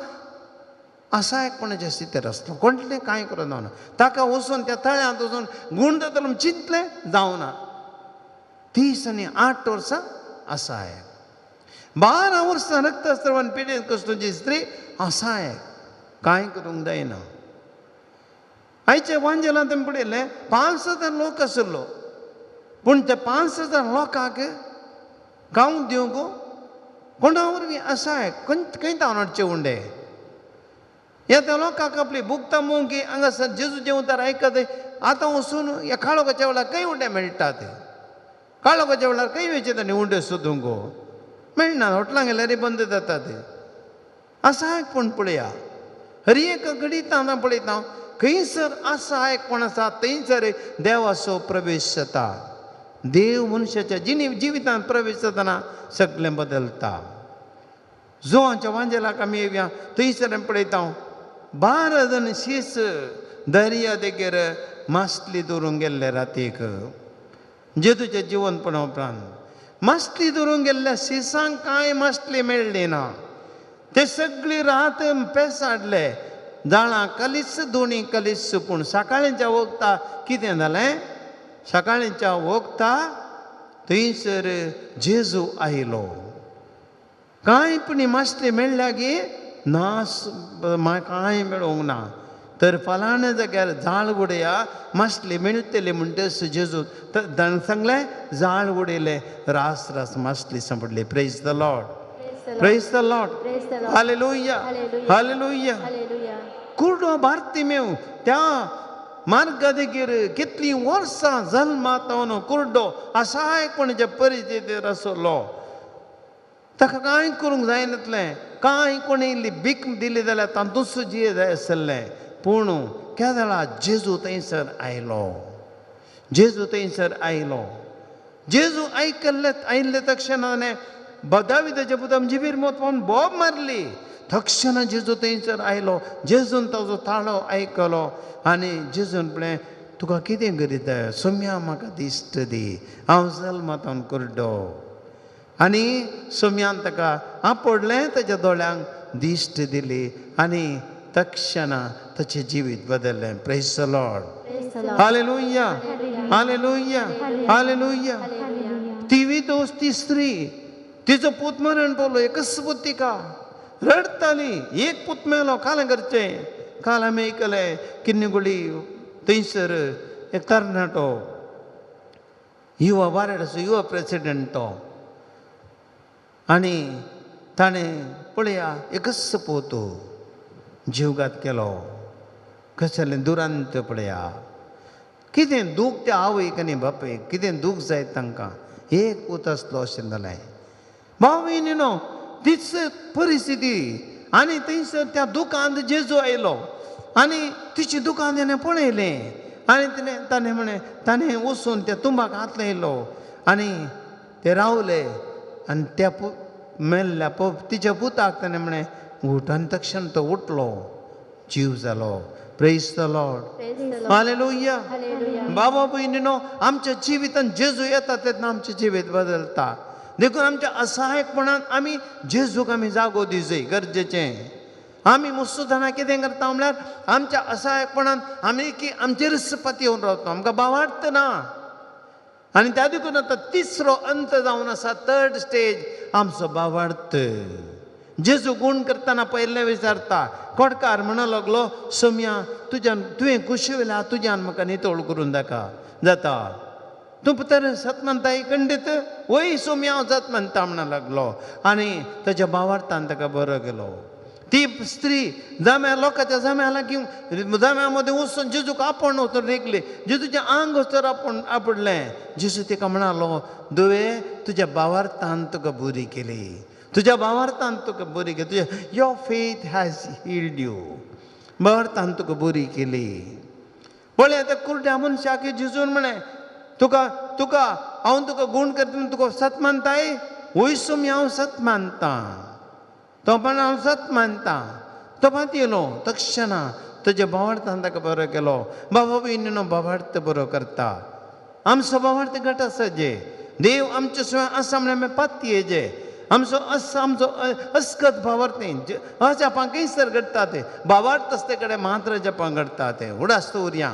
असहायकपणाच्या स्थितीर आसलो. कोणलें कांय करूंक जावना. ताका वचून त्या तळ्यांत वचून गूण जातलो म्हूण चिंतलें जावना. 30 आनी 8 वर्सां असहायक. 12 वर्सां रक्तस्रावान पिडेस्त कसलोची स्त्री असहायक, कांय करूंक जायना. आयच्या वांजेलांत तुमी पळयलें 5,000 लोक आशिल्लो, पूण त्या 5,000 लोकांक खावंक दिवंक कोणा वरवीं आसाय खंय तावन हाडचे उंडे. ह्या त्या लोकांक आपली भूक थांबोवंक की हांगासर जेजूचें उतर आयकत आतां वचून ह्या काळोखाच्या वेळार खंय उंडे मेळटात, काळोखाच्या वेळार खंय वयचे तांणी उंडे सोदूंक मेळना, हॉटलां गेल्यार बंद जातात. असहायकपण पळया, हर एक घडीत हांव पळयता खंयसर असहायकपण आसा थंयसर देवाचो प्रवेश जाता. देव मनशाच्या जिवितांत प्रवेश जातना सगळें बदलता. जोवाच्या वांजेलाक आमी येवया, थंयसर आमी पळयता 12 जाण शीस दर्या देगेर मासली दवरूंक गेल्ले रातीक जेजूच्या जिवनपणा उपरांत मासली दवरूंक गेल्ल्या शिसांक कांय मासली मेळ्ळी ना. ते सगळी रात पेस हाडले, जाळां कलीस दोणी कलीस. पूण सकाळींच्या वखता कितें जालें, सकाळींच्या वखता थंयसर जेजू आयलो. कांय पूण मासली मेळ्ळ्या गी ना, कांय मेळोंक ना, तर फलाण्या जाग्यार जाळ उडया मासली मेळटली म्हणटच जेजू ताणें सांगलें, जाळ उडयलें, रास रास मासली सांपडली. Praise the Lord, praise the Lord, hallelujah, hallelujah. कुर्डो बार्तिमेव त्या मार्गादेगीर कितलीं वर्सां जल्मात कुर्डो असहायपणाच्या परिस्थितीर आसलो. ताका कांय करूंक जायनातलें, कांय कोणी इल्ली भीक दिली जाल्यार तातूंत जिये जाय आसलें. पूण केदळा जेजू थंयसर आयलो, जेजू थंयसर आयलो. जेजू आयकल्ले आयिल्ले तक्षणाने दाविदाच्या पुतान जिबीर मोत बोब मारली. तक्षणा जेजू थंयसर आयलो, जेजून ताजो ताळो आयकलो आनी जेजून म्हणलें, तुका कितें करीत जाय सोम्या, म्हाका दिश्ट दी, हांव जल्मांत कुर्डो. आनी सोम्यान ताका आपडलें, ताच्या दोळ्यांक दिश्ट दिली आनी तक्षणा ताचें जिवीत बदललें. Praise the Lord, hallelujah, hallelujah, hallelujah. ती विदोस ती स्त्री, तिचो पूत मरण पावलो, एकच पूत तिका, रडटाली, एक पूत मेलो, काल करचें. काल आमी आयकलें किन्नीगुडी थंयसर एक तरणाटो युवा वारेडाचो युवा प्रेसिडेंट तो, आनी ताणें पळया एकच पूत जीवघात केलो. कसलें दुरांत पळया, कितें दूख त्या आवयक आनी बापायक, कितें दूख जायत तांकां, एक पूत आसलो अशें जालें. भाव भयणीनो, तीच परिस्थिती. आनी थंयसर त्या दुकांत जेजू आयलो आनी तिची दुकान तिणें पळयलें आनी तिणें ताणें म्हणलें, ताणें वचून त्या तुंबाक हात लायलो आनी ते रावले. आनी त्या मेल्ल्या तिच्या पुताक ताणें म्हणलें उठ, आनी तक्षण तो उठलो, जीव जालो. Praise the Lord, hallelujah. बाबा भयणीनो, आमच्या जिवितांत जेजू येता तेन्ना आमचें जिवीत बदलता. देखून आमच्या असहायकपणान आमी जेजूक आमी जागो दिवजय गरजेचें. आमी मुस्तुदाना कितें करता म्हणल्यार आमच्या असहायकपणान आमी की आमचेरच पती येवन रावता, आमकां भावार्थ ना. आनी त्या देखून आतां तिसरो अंत जावन आसा, थर्ड स्टेज आमचो भावार्थ. जेजू गूण करतना पयलें विचारता, कोटकार म्हणूंक लागलो, सोम्या तुज्यान तुवें कुशिवल्या, तुज्यान म्हाका नितळ करून दाखा जाता, तूं तर सत मानताय खंडीत, वय सोम्या हांव सत मानता म्हणूंक लागलो. आनी ताच्या भावार्थान ताका बरो केलो. ती स्त्री जाम्या लोकांच्या जाम्या लागीं जाम्या मदें वचून जेजूक आपोवन वचून रेगली, जेजूचें आंग वचर आपूण आपडलें. जेजू तिका म्हणालो, दुवे तुज्या भावार्थान तुका बरी केली, तुज्या भावार्थान तुका बरी केली, तुज्या your faith has healed you, भावार्थान तुका बरी केली. पळय त्या कुर्ड्या मनशाक जेजून म्हणलें, तुका तुका हांव तुका गूण करता म्हूण तुका सत मानताय, वय सोमी हांव सत मानता, तो पण हांव सत मानता. तो पातयलो तक्षणा तुज्या भावार्थान ताका बरो केलो. बाबा भयणीनो, भावार्थ बरो करता, आमचो भावार्थ घट आसा जे देव आमचे स्वयं आसा म्हळ्यार आमी पातये जे आमचो आमचो अस्कत भावार्थ अजापां खंयसर घडटा ते भावार्थ आसले कडेन मात्र अजापां घडटा ते उडास दवरया,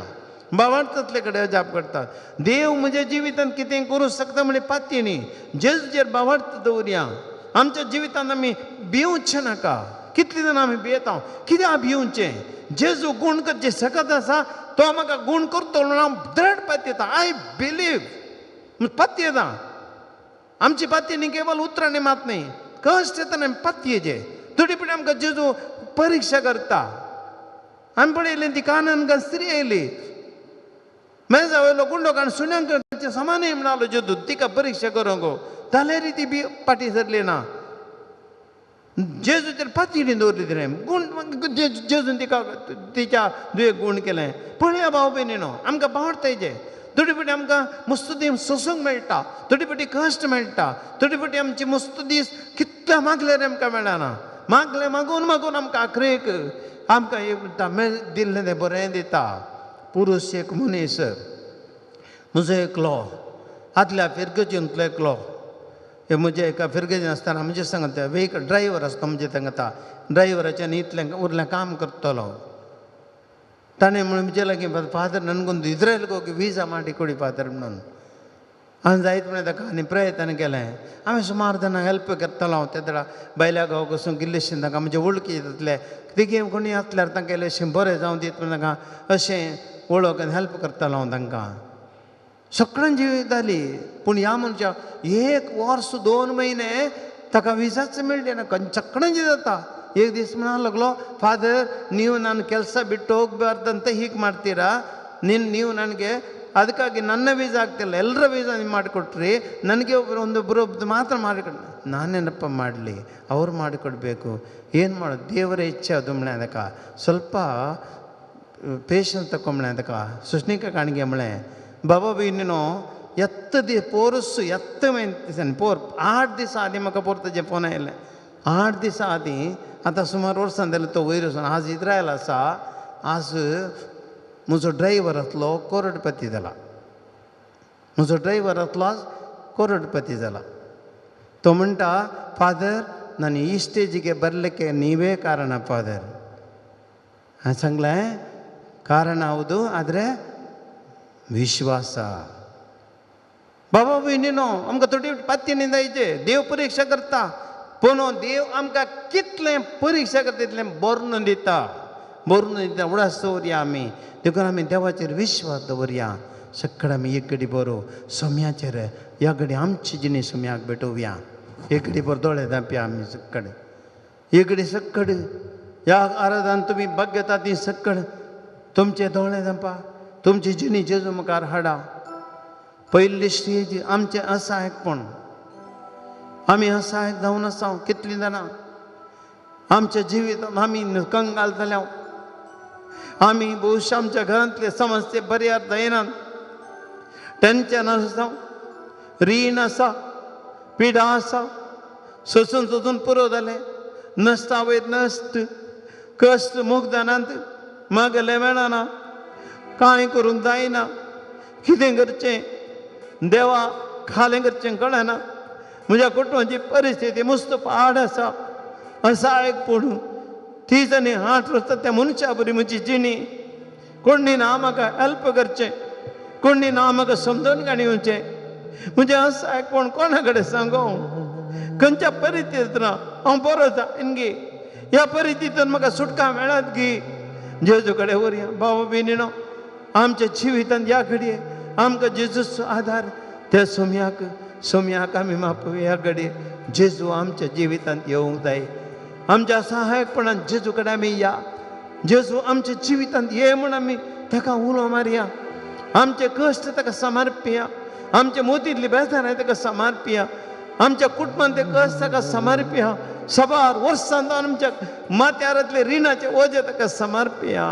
भावार्थ आसले कडेन अजाप घडटात. देव म्हज्या जिवितांत कितें करूं शकता म्हळ्यार पातयेनी जेजूचेर भावार्थ दवरया. आमच्या जिवितांत आमी भिवचें नाका. कितली जाणां आमी भियेता. कित्याक भिवचें? जेजू गूण करचें शकत आसा, तो म्हाका गूण करतलो म्हणून हांव दृढ पातयेता. I believe, पातयेता. आमची पातयेणी न्ही केवल उतरांनी मात न्ही, कश्ट येतना आमी पातयेचे. थोडी फावटी आमकां जेजू परिक्षा करता. आमी पळयलें ती कानन स्त्री येयली मेजा वयलो गुंडो काडून सुण्यांक समानय म्हणालो जेजू, तिका परिक्षा करूंक. जाल्यार ती बी फाटीं सरली ना. जेजूचेर पातयेणी दवरली तिणें गूण. जेजून तिका तिच्या दुयेक गूण केलें. पळया भाव भयणीनो, आमकां बावडतायचे. थोडी फावटी आमकां मस्त दीस सोसूंक मेळटा, थोडी फावटी कश्ट मेळटा, थोडी फावटी आमची मस्त दीस कितले मागल्यार आमकां मेळना. मागले मागून मागून आमकां आखरेक आमकां एक म्हणटा दिल्लें तें बरें दिता. पुरूश एक मनीस म्हजो एकलो आदल्या फिरगजेंतलो एकलो, हे म्हज्या एका फिरगजेन आसतना म्हजे सांगता वेहिकल ड्रायवर आसता म्हजे तांकां, ड्रायवराच्यान इतलें उरलें काम करतलो. ताणें म्हणून म्हजे लागीं, फादर ननगुंद इस्रायल ಹೋಗಿ ವೀಸಾ ಮಾಡಿ ಕೊಡಿ फादर म्हणून. हांवें जायत म्हणलें ताका आनी प्रयत्न केलें. हांवें सुमार जाणां हेल्प करतलो हांव तेदळा भायल्या गांवाक वचून इल्लेशें तांकां म्हजे वळखी जातले तिगे कोणी आसल्यार तांकां इल्लेशें बरें जावं दीत म्हणून तांकां अशें वळख आनी हेल्प करतालो हांव तांकां. सगळ्यांची जाली, पूण ह्या मनशा 1 वर्स 2 म्हयने ताका विजाच मेळ्ळी ना. सगळ्यांची जाता. एक दीस म्हणा लागलो, ಫಾದರ್ ನೀವು ನಾನು ಕೆಲಸ ಬಿಟ್ಟು ಹೋಗ್ಬಾರ್ದಂತ ಹೀಗೆ ಮಾಡ್ತೀರಾ, ನೀವು ನನಗೆ ಅದಕ್ಕಾಗಿ ನನ್ನ ವೀಸಾ ಆಗ್ತಿಲ್ಲ, ಎಲ್ಲರ ವೀಸಾ ನೀವು ಮಾಡಿಕೊಟ್ರಿ, ನನಗೆ ಒಬ್ಬರು ಒಂದೊಬ್ಬರೊಬ್ಬರು ಮಾತ್ರ ಮಾಡಿಕೊಟ್ಟು ನಾನೇನಪ್ಪ ಮಾಡಲಿ, ಅವ್ರು ಮಾಡಿಕೊಡ್ಬೇಕು, ಏನು ಮಾಡೋದು, ದೇವರ ಇಚ್ಛೆ ಅದು म्हळें ಅದಕ್ಕೆ ಸ್ವಲ್ಪ ಪೇಷನ್ಸ್ ತಕೊಂಬಳೆ ಅದಕ್ಕೆ ಸುಷ್ಣಿಕ ಕಾಣಿಗೆ म्हळें बाबा भयणीनो ಎತ್ತ the पोरस ಎತ್ತ पोर 8 दिसां आदीं म्हाका पोर ताजें फोन आयलें. 8 दिसां आदीं आतां सुमार वर्सां जालें तो वयर वचून आज इस्रायल आसा. आज म्हजो ड्रायवर आसलो करोडपती जाला. म्हजो ड्रायवर आसलो आज करोडपती जाला. तो म्हणटा, फादर ನಾನು ಈ ಸ್ಟೇಜಿಗೆ ಬರಲಿಕ್ಕೆ ನೀವೇ ಕಾರಣ ಫಾದರ್. ಹಾಂ सांगलें ಕಾರಣ ಹೌದು, ಆದರೆ ವಿಶ್ವಾಸ. बाबा भयणीनो आमकां थोडी पातयेणी जायचे. देव परिक्षा करता, पूण देव आमकां कितलें परिक्षा करता तितलें बरून दिता, बरून दिता. उडास दवरया आमी, देखून आमी देवाचेर विश्वास दवरया. सगळें आमी एक घडी बरो सोम्याचेर ह्या घडी आमची जिणी सोम्याक भेटोवया. एक घडी बरो दोळे धांपया आमी सगळे, एक घडी सगळे ह्या आराधान तुमी बघता ती सगळे तुमचे दोळे धांपा, तुमची जिणी जेजू मुखार हाडा. पयली स्टेज आमचें असहायकपण, आमी असहायक जावन आसा कितलीं जाणां आमच्या जिवितांत आमी कंगाल जाल्या. आमी भोवश आमच्या घरांतले समस्ये पर्याय जायनात, टेंशन आसा, रीण आसा, पिडा आसा, सोसून सोसून पुरो जालें, नश्टा वयत नश्ट, कश्ट मुगदानांत मागलें मेळना, कांय करूंक जायना, कितें करचें देवा, खालें करचें कळना, म्हज्या कुटुंबाची परिस्थिती मस्त पाड आसा, असहायक पडून तीच आनी 8 वर्सां त्या मनशा बरी म्हजी जिणी. कोणी ना म्हाका हेल्प करचें, कोणी ना म्हाका समजून काणी येवचें, म्हजें असहायकपण कोणा कडेन सांगू, खंयच्या परिस्थितींत हांव बरो जायन गी, ह्या परिस्थितींत म्हाका सुटका मेळत गी, जेजू कडेन व्हरया. भाव भयणीनो आमच्या जिवितांत ह्या घडये आमकां जेजूचो आदार, त्या सोम्याक सोम्याक आमी मापोवया. ह्या घडये जेजू आमच्या जिवितांत येवंक जाय. आमच्या सहायकपणान जेजू कडेन आमी या, जेजू आमच्या जिवितांत ये म्हूण आमी ताका उलो मारया. आमचे कश्ट ताका समर्पया, आमच्या मोतींतली बेजाराय ताका समर्पया, आमच्या कुटुंबांत ते कश्ट ताका समर्पया. सबार वर्सां आमच्या माथ्यारांतले रिणाचे ओजे ताका समर्पया.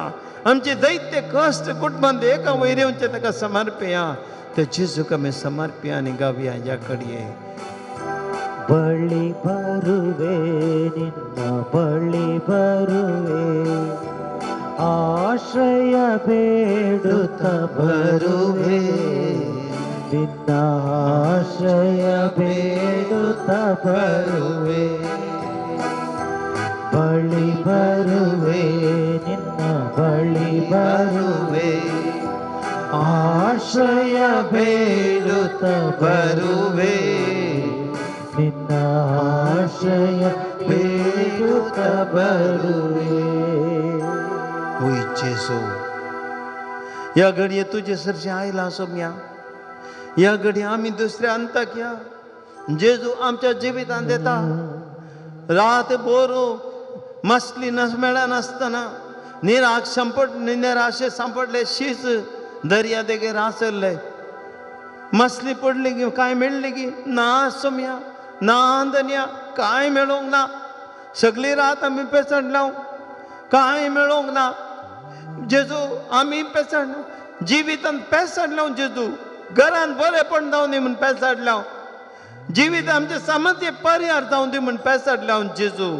आमचे दैत्य कश्ट कुटुंबांत एका वयर येवचे ताका समर्पया. ते जेजूक आमी समर्पया आनी गावया ह्या घडये. ಬಳಿ ಬರುವೆ ನಿನ್ನ ಬಳಿ ಬರುವೆ, ಆಶ್ರಯ ಬೇಡುತ್ತ ಬರುವೆ, ನಿನ್ನ ಆಶ್ರಯ ಬೇಡುತ್ತ ಬರುವೆ. ಬಳಿ ಬರುವೆ ನಿನ್ನ ಬಳಿ ಬರುವೆ, ಆಶ್ರಯ ಬೇಡುತ್ತ ಬರುವೆ, ನಿನ್ನ ಆಶ್ರಯ ಬೇಡುತ್ತ तुका बरुये. वय जेजू, ह्या घडये तुजे सरचें आयलां सोम्या, ह्या घडये आमी दुसऱ्या अंताक या. जेजू आमच्या जिवितांत येता. रात बोरो मसली नस मेळनासतना निराक संपट निराशे सांपडले शीस दर्या देगेर आसले. मसली पडली की कांय मेळ्ळी की ना सोम्या, ना आंदन्या, कांय मेळोंक ना. सगळी रात आमी पेसडल्या, कांय मेळोंक ना. जेजू आमी पेसड जिवितांत पेसडल्या. जेजू घरान बरेपण जावं दी म्हूण पेसडल्या. जिवीत आमचें सामकें पर्यार जावं दी म्हूण पेसडल्या. जेजू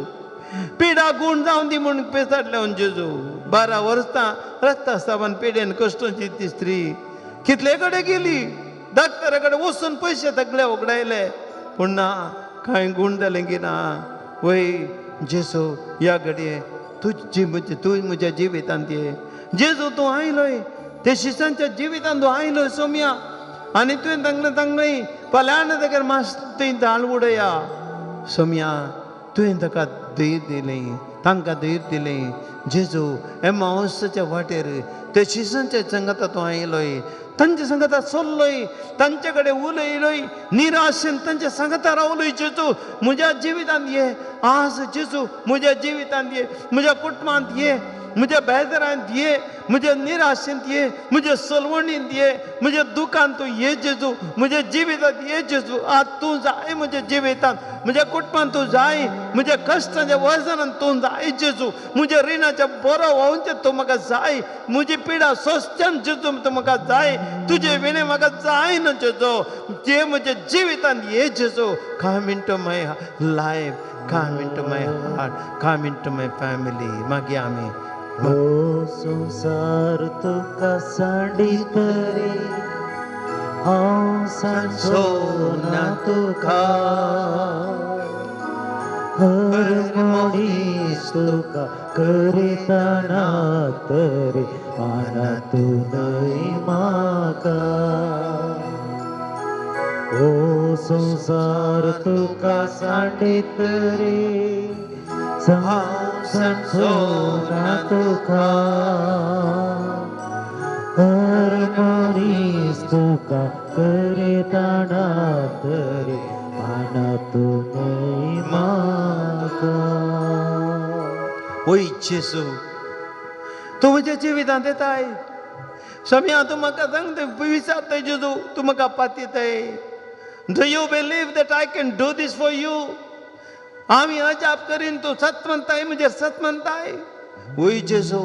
पिडा गूण जावं दी म्हूण पेसडल्या. जेजू 12 वर्सां रस्ता सावन पिडेन कश्टची ती स्त्री कितले कडेन गेली, डॉक्टरा कडेन वचून पयशे सगळे उगडायले, पूण ना कांय गूण जालें की ना. वय जेजू ह्या घडये तुजी म्हजी तूं म्हज्या जिवितांत ये. जेजू तूं आयलोय ते शिसांच्या जिवितांत तूं आयलोय सोम्या, आनी तुवें तांगलें तांगलें पल्यान तागेर मास थंय दाळ उडया. सोम्या तुवें ताका धैर्य दिलें, तांकां धैर्य दिलें. जेजू एमावसाच्या वाटेर ते शिसांच्या संगता तूं आयलोय, तांच्या संगता चल्लोय, तांचे कडेन उलयलोय, निराशेन तांच्या संगता रावलोय. जेजू म्हज्या जिवितांत ये आज. जेजू म्हज्या जिवितांत ये, म्हज्या कुटुंबांत ये, म्हज्या बेजारांत ये, म्हज्या निराशेंत ये, म्हज्या सलवणींत ये, म्हज्या दुखांत तूं ये जेजू. म्हज्या जिवितांत ये जेजू. आज तूं जाय म्हज्या जिवितांत, म्हज्या कुटुंबांत तूं जाय, म्हज्या कश्टाच्या वजनान तूं जाय जेजू. म्हज्या रिणाच्या बरो व्हांवचें तूं म्हाका जाय, म्हजी पिडा सोंसच्यान जेजू तूं म्हाका जाय, तुजे विणे म्हाका जाय ना जेजू. जे म्हज्या जिवितांत ये जेजू. Come into my life, come into my heart, come into my family. मागीर आमी हो संसार तुका सांडीत रे, हांव सांडचो ना तुका. हर मनीस तुका करितना तरी माना तूं न्हय म्हाका. ओ संसार तुका सांडीत रे, हांव सांडचो ना तुका. हर मनीस तुका करितना तरी माना तूं न्हय म्हाका. वय जेजू तूं म्हज्या जिवितांत येताय सोम्या. तूं म्हाका सांगता विचारताय जेजू, तूं म्हाका पातयताय. Do you believe that I can do this for you? आमी अजाप करीन तूं सत म्हणताय, म्हजेर सत म्हणताय. वय जेजू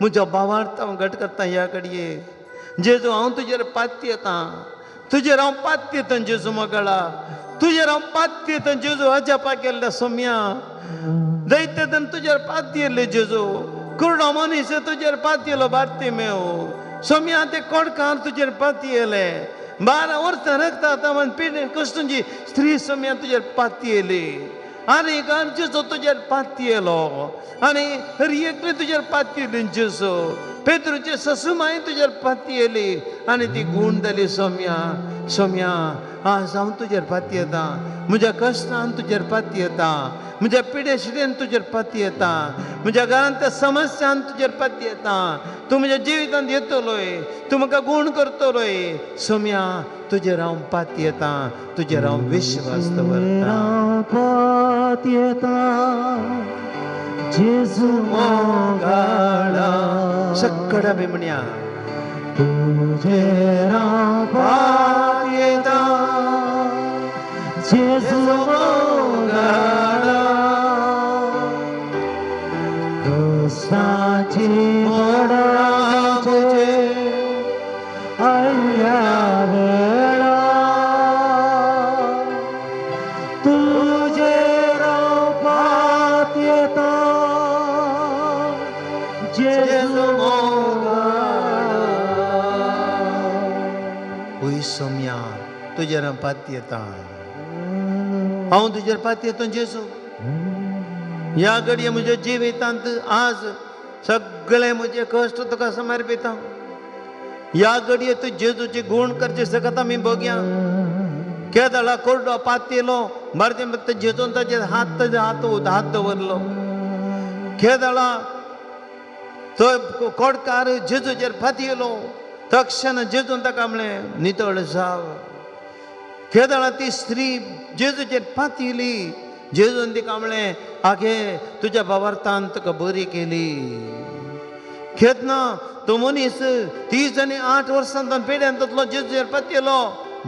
म्हज्या भावार्थ हांव घट करता ह्या घडये. जेजू हांव तुजेर पातयेतां, तुजेर हांव पातयेतां जेजू मगळा, तुजेर हांव पातयेतां जेजू. अजापा केल्ल्या सोम्या दैत्यतन तुजेर पातयेल्ले जेजू. कुरडो मनीस तुजेर पातयेलो बार्तिमेव. सोम्या ते कोडकार तुजेर पातयेले. 12 वर्सां रगता तावन पिडेन कश्टुंची स्त्री सोम्या तुजेर पातयेली. आनी जेजू तुजेर पातयेलो, आनी हर एकली तुजेर पातयेली जेजू. पेत्रूचे ससुमाय तुजेर पातयेली आनी ती गूण जाली सोम्या. सोम्या आज हांव तुजेर पातयेतां, म्हज्या कश्टान तुजेर पातयेतां, म्हज्या पिडेशिडेन तुजेर पातयेतां, म्हज्या घरांतल्या समस्यान तुजेर पातयेतां. तूं म्हज्या जिवितांत येतलोय, तूं म्हाका गूण करतलोय. सोम्या तुजेर हांव पातयेतां, तुजेर हांव विश्वास दवरतां. पातयेतां जेजू मोगाळा, सगळ्या बी म्हणया तुजेर हांव पातयेतां जेजू मोगाळा. कश्टाची मोडाचे आयल्या वेळा, तुजेर हांव पातयेतां जेजू मोगाळा. वय सोम्या तुजेर हांव पातयेतां, हांव तुजेर पातयेतां जेजू. ह्या घडये म्हज्या जिवितांत आज सगळे म्हजे कश्ट तुका समर्पिता. ह्या घडये तूं जेजूची गूण करचे सकत आमी बघया. केदळा कोरडो पातयेलो बारते जेजून ताजेर हात ताजे हात हात दवरलो. खेदळा तो कोडकार जेजूचेर फातयलो तक्षण जेजून ताका म्हणलें नितळ जाव. खेदळा ती स्त्री जेजूचेर फातयली जेजून तिका म्हणलें आगे तुज्या भावार्थान तुका बरी केली. खेतना तो मनीस 38 वर्सां पेड्यान तसलो जेजूचेर पातयलो.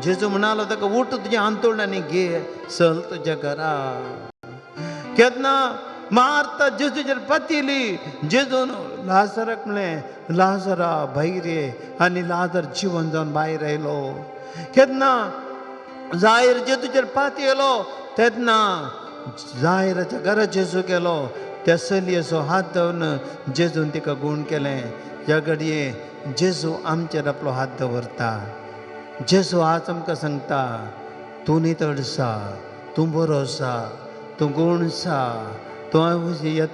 जेजू म्हणालो ताका उठ तुजें हांतूण आनी घे चल तुज्या घरा. केन्ना मार्ता जेजूचेर पातयली जेजून लाजराक म्हणलें लाजरा भायर ये आनी लाजर जिवन जावन भायर आयलो. केन्ना जायर जेजूचेर पातयलो तेन्ना जायराच्या घरा जेजू गेलो त्या चलयेचो हात दवरून जेजून तिका गूण केलें. ह्या घडये जेजू आमचेर आपलो हात दवरता. जेजू आज आमकां सांगता तूं नितळ आसा, तूं बरो आसा, तूं गूण आसा, तूं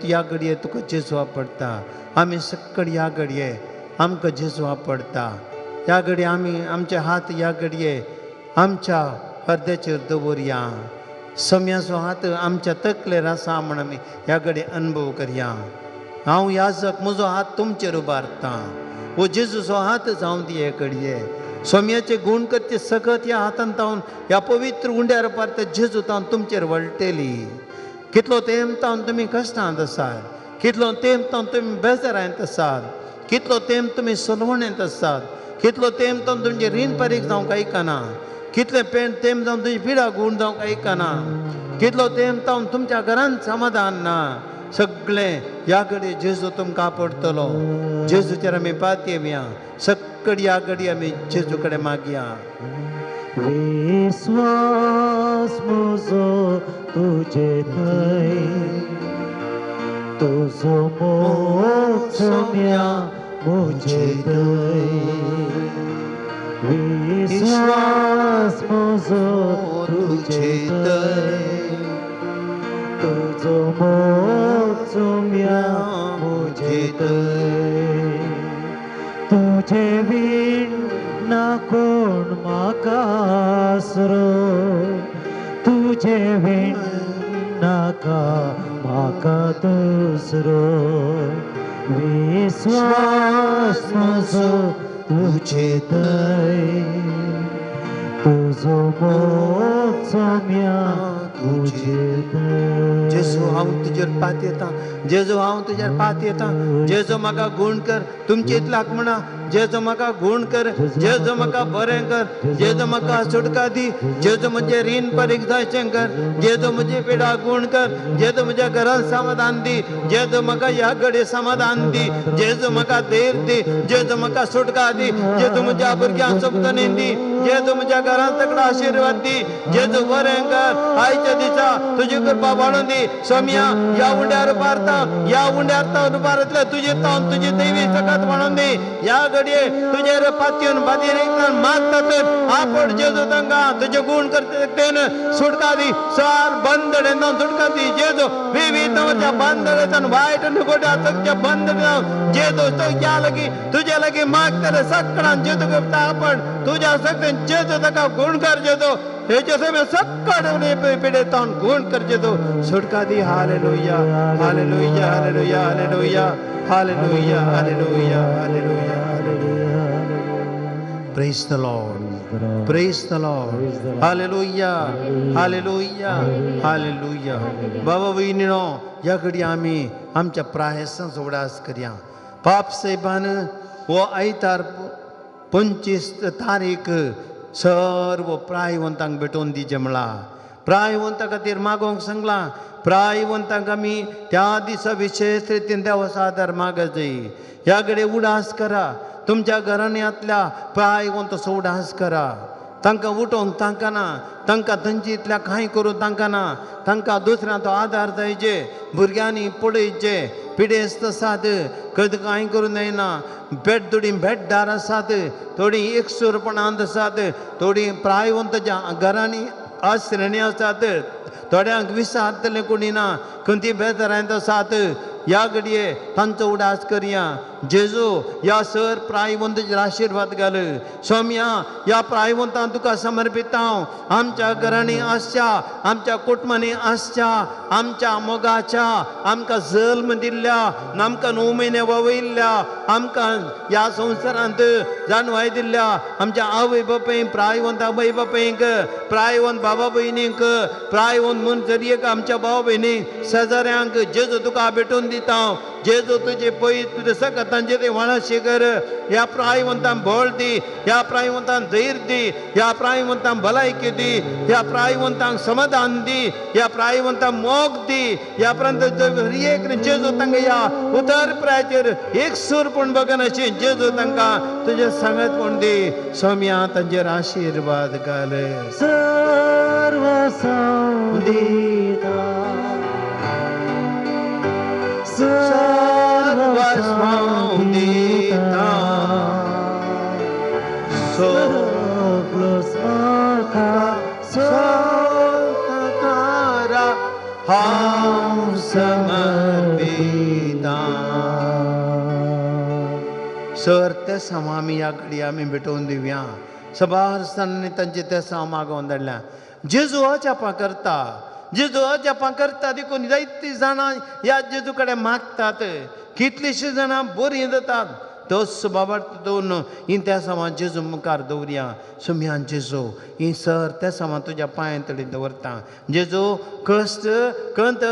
ह्या घडये तुका जेजू आपडटा. आमी सकळ ह्या घडये आमकां जेजू आपडटा. ह्या घडये आमी आमचे हात ह्या घडये आमच्या हृदयाचेर दवरया. सम्याचो हात आमच्या तकलेर आसा म्हण आमी ह्या घडये अनुभव करया. हांव याजक म्हजो हात तुमचेर उबारता. वो जेजूचो हात जावं दी हे घडये. सोम्याचे गूण करचे सगत ह्या हातान तावन ह्या पवित्र उंड्यार पारता जेजू तावन तुमचेर वळटेली. कितलो तेंप तावन तुमी कश्टांत आसात, कितलो तेंप तावन तुमी बेजारांत आसात, कितलो तेंप तुमी सलवणेंत आसात, कितलो तेंप तावन तुमचें रीण पारीक जावंक आयकना, कितले तेंप जावन तुजी पिडा गूण जावंक आयकना, कितलो तेंप तावन तुमच्या घरांत समाधान ना, सगळें ह्या घडये जेजू तुमकां पडटलो. जेजूचेर आमी पातयेवया. सक्कड ह्या घडये आमी जेजू कडेन मागया. विस्वास म्हजो तुजे थंय, तुजो मोग सोम्या म्हजे थंय. विस्वास म्हजो तुजे थंय, तुजो मोग सोम्या म्हजे थंय. तुजे वीण ना कोण म्हाका आसरो, तुजे वीण नाका म्हाका दुसरो. विस्वास म्हजो तुजे थंय, तुजो मोग सोम्या तुजे थंय. जेजू हांव तुजेर पातयेता, जेजू हांव तुजेर पातयेता, जेजू म्हाका गूण कर. तुमचे इतल्याक म्हणा जेजू म्हाका गूण कर, जेजू म्हाका बरें कर, जेजू म्हाका सुटका दी, जेजू म्हजें रीण परीक जायचें कर, जेजू म्हजी पिडा गूण कर, जेजू म्हज्या घरांत समाधान दी, जेजू म्हाका ह्या घडये समाधान दी, जेजू म्हाका धैर्य दी, जेजू म्हाका सुटका दी, जेजू म्हज्या भुरग्यांक सोबतणी दी, जेजू म्हज्या घरांत सगळो आशिर्वाद दी, जेजू बरें कर. आयच्या दिसा तुजी कृपा वाडून दी. सोम्या ह्या उंड्यार उबारता, ह्या उंड्यार तावन उबारतले तुजे तावन तुजी दैवी सकत वाडून दी. ह्या घडये तुजेर पातयेवन बादीन मागता तर आपड जेजू तांकां तुजे गूण करते तेन सुटका दी. सार बंदडेन सुटका दी जेजू. विविध बंदडेन वायट निगोट्या सगळ्या बंद जेजू तुज्या लागीं तुजे लागीं मागतले सगळ्यान जेजू करता आपण तुज्या सगळ्यान जेजू ताका गूण कर जेजू. हेजे समय सक्कड पिडेतावन गूण कर जेजू सुटका दी. Hallelujah, hallelujah, hallelujah, hallelujah, hallelujah, hallelujah, hallelujah, hallelujah. Praise the Lord. Praise the Lord. Hallelujah. Hallelujah. Hallelujah. बाबा भयणीनो ह्या घडये आमी आमच्या प्रायसांचो उगडास करया. पाप साहेबान हो आयतार 25 तारीख सर्व प्रायवंतांक भेटोवन दिचें म्हळां. प्रायवंता खातीर मागोवंक सांगलां. प्रायवंतांक आमी त्या दिसा विशेश रितीन देवाचो आदार मागत जाय. ह्या घडये उडास करा. तुमच्या घराण्यांतल्या प्रायवंताचो उडास करा. तांकां उठोवंक तांकां ना, तांकां थंयची इतल्या कांय करूं तांकां ना, तांकां दुसऱ्यांचो आदार जायचे. भुरग्यांनी पळयचे पिडेस्त आसात, खंय कांय करूं जायना, बेड थोडीं बेड्डार आसात, थोडीं एकसुरपणांत आसात, थोडीं प्रायवंताच्या घरांनी आश्रणी आसात, थोड्यांक विसारतलें कोणी ना, खंय बेजारांत आसात. ह्या घडये तांचो उडास करया. जेजू ह्या सर प्रायवंताचेर आशिर्वाद घाल. सोम्या ह्या प्रायवंतां तुका समर्पिता. आमच्या घरांनी आसच्या, आमच्या कुटुंबांनी आसच्या, आमच्या मोगाच्या, आमकां जल्म दिल्ल्या, आमकां 9 म्हयने वावयल्ल्या, आमकां ह्या संवसारांत जाणवाय दिल्ल्या आमच्या आवय बापायक, प्रायवंत आवय बापायक, प्रायवंत बाबा भयणींक, प्रायवंत मनसरयेक, आमच्या भाव भयणींक, शेजाऱ्यांक जेजू तुका भेटून दिता. जेजू तुजे पय तुजे सकतांचे ते व्हाळाशी कर. ह्या प्रायवंतांक बळ दी, ह्या प्रायवंतांक धैर्य दी, ह्या प्रायवंतांक भलायकी दी, ह्या प्रायवंतांक समाधान दी, ह्या प्रायवंतांक मोग दी. ह्या प्रांत एक जेजू तांकां ह्या उतर प्रायचेर एक सूर पूण बगनाशी जेजू तांकां तुजे सांगत पूण दी. सोम्या तांचेर आशिर्वाद घाल. सर्वस्व दिता, सगळोच म्हाका तारा हांव समर्पिता. सर ते समा आमी ह्या घडये आमी भेटोवन दिवया. सबार जाणांनी तांचे ते समा मागोवन धाडल्या. जेजू अजापां करता, जेजू अजापां करता देखून जायतीं जाणां ह्या जेजू कडेन मागतात. कितलींशीं जाणां बरीं जातात. तोच बाबा दोन ही त्या समा जेजू मुखार दवरया. सुम्यान जेजू ही सर त्या समा तुज्या पांयां तडी दवरता. जेजू कश्ट, कंत,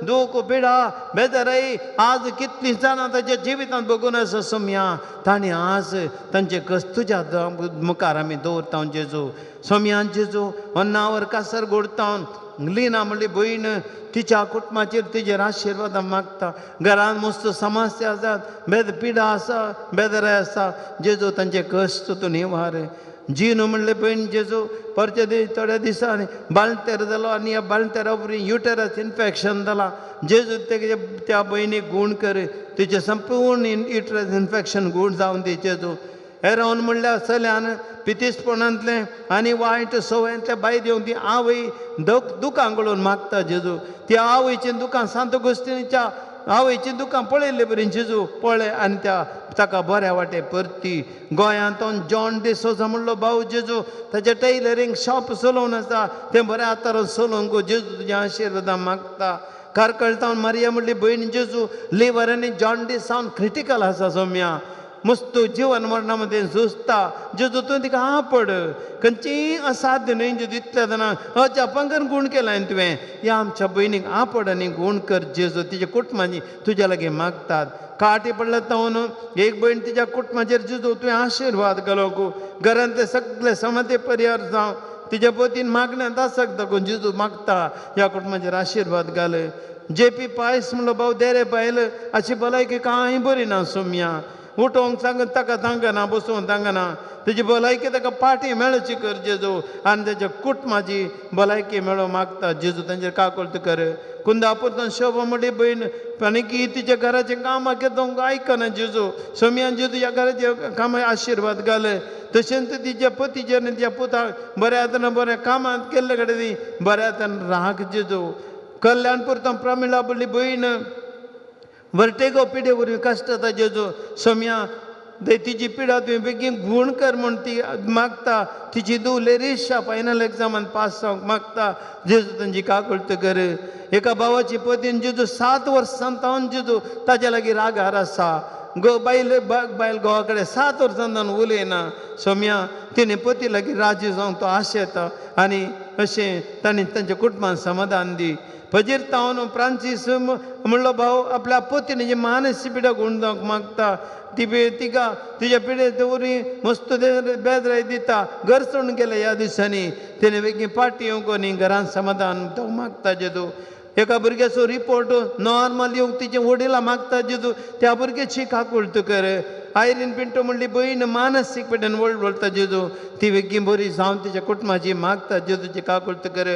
दूख, पिडा, बेजाराय आज कितलीं जाणां ताच्या जिवितांत बगून आसा सोम्या. तांणी आज तांचे कश्ट तुज्या मुखार आमी दवरता. जेजू सोम्यान जेजू अन्नावर कासर गोडता लीना म्हणली भयण तिच्या कुटुंबाचेर तिजेर आशिर्वाद मागता. घरांत मस्त समस्या आसात, बेद पिडा आसा, बेदराय आसा. जेजू तांचे कश्ट तूं निवार. जिनू म्हणले भयण जेजू परते दीस थोड्या दिसांनी बाळंतेर जालो आनी ह्या बाळंतेरा वरवीं युटेरस इन्फेक्शन जालां. जेजू तेजे त्या भयणीक गूण कर, तिचें संपूर्ण युटेरस इन्फेक्शन गूण जावन दी. जेजू एरोन म्हणल्यार चल्यान पितीसपणांतलें आनी वायट सवयांतलें भायर येवन ती आवय दुकां गळोवन मागता. जेजू त्या आवयचीं दुकां सांत गोस्तीच्या आवयचीं दुकां पळयल्ले बरी जेजू पळय आनी त्या ताका बऱ्या वाटे परती. गोंयांत जॉन डिसोजा म्हणलो भाऊ जेजू ताचें टेलरींग शॉप चलोवन आसा, तें बऱ्या आतारान चलोवंक जेजू तुज्या आशिर्वादां मागता. कारकळतावन मारिया म्हणली भयण जेजू लिवर आनी जॉन्डीस जावन क्रिटिकल आसा. सोम्या मस्त जिवन मरणा मदें झुजता. जेजू तूं तिका आपड खंयचीय असाध्य न्हय जेजू इतल्या जाणां अजापांकन गूण केलां तुवें. ह्या आमच्या भयणीक आपड आनी गूण कर जेजू. तिच्या कुटुंबांनी तुज्या लागीं मागतात. काटी पडल्या तावन एक भयण तिच्या कुटुंबाचेर जेजू तुवें आशिर्वाद घालूंक. घरांतले सगळे समाते परिहार जावं तिच्या पतीन मागण्यांत आसक दाखोवन जेजू मागता. ह्या कुटुंबाचेर आशिर्वाद घाल. जे पी पायस म्हणलो भाव देरे बायल अशी भलायकी कांय बरी ना सोम्या. उठोवंक सांग ताका तांकना, बसोवंक तांकना. तेजी भलायकी ताका पाटी मेळची कर जेजू आनी तेच्या कुटुंबाची भलायकी मेळो मागता. जेजू तांचेर काकुळट कर. कुंदापूर शोभा म्हणली भयण आनी की तिच्या घराचें कामां केदोंक आयकना जेजू. सोम्यान जेजू ह्या घराच्या कामां आशिर्वाद घाल. तशेंच तिच्या पतीचेर आनी तिच्या पुताक बऱ्या हातान बऱ्या कामांत केल्ले कडेन ती बऱ्या हातान राख जेजू. कल्याणपूर प्रमिळा म्हणली भयण वर्टेगो पिडे वरवीं कश्ट जेजू. सोम्या तिची पिडा तुवें बेगीन गूण कर म्हूण ती मागता. तिची धूव लेरिशा फायनल एग्जामान पास जावंक मागता. जेजू तांची काकुळट कर. एका भावाची पतीन जेजू 7 वर्सां तावन जेजू ताच्या लागीं रागार आसा. गो बायल बायल घोवा कडेन 7 वर्सां तावन उलयना. सोम्या तिणें पती लागीं राजी जावंक तो आशेता आनी अशें तांणी तांच्या कुटुंबान समाधान दी. पजीर तावन फ्रांसीस म्हणलो भाव आपल्या पतीन जी मानसी पिडा गूण जावंक मागता. ती तिका तिच्या पिडे वरवीं मस्त बेदराय दिता. घर सोडून गेले ह्या दिसांनी तेणें बेगीन पाटी येवंक न्ही घरांत समाधान तो मागता. जेजू एका भुरग्याचो रिपोर्ट नॉर्मल येवंक तिचे वडिलां मागता. जेजू त्या भुरग्याची काकुळट कर. आयरीन पिंटो म्हणली भयण मानसीक पेटेन वळवळटा जेजू. ती बेगीन बरी जावन तिच्या कुटुंबाची मागता. जेजूची काकुळट कर.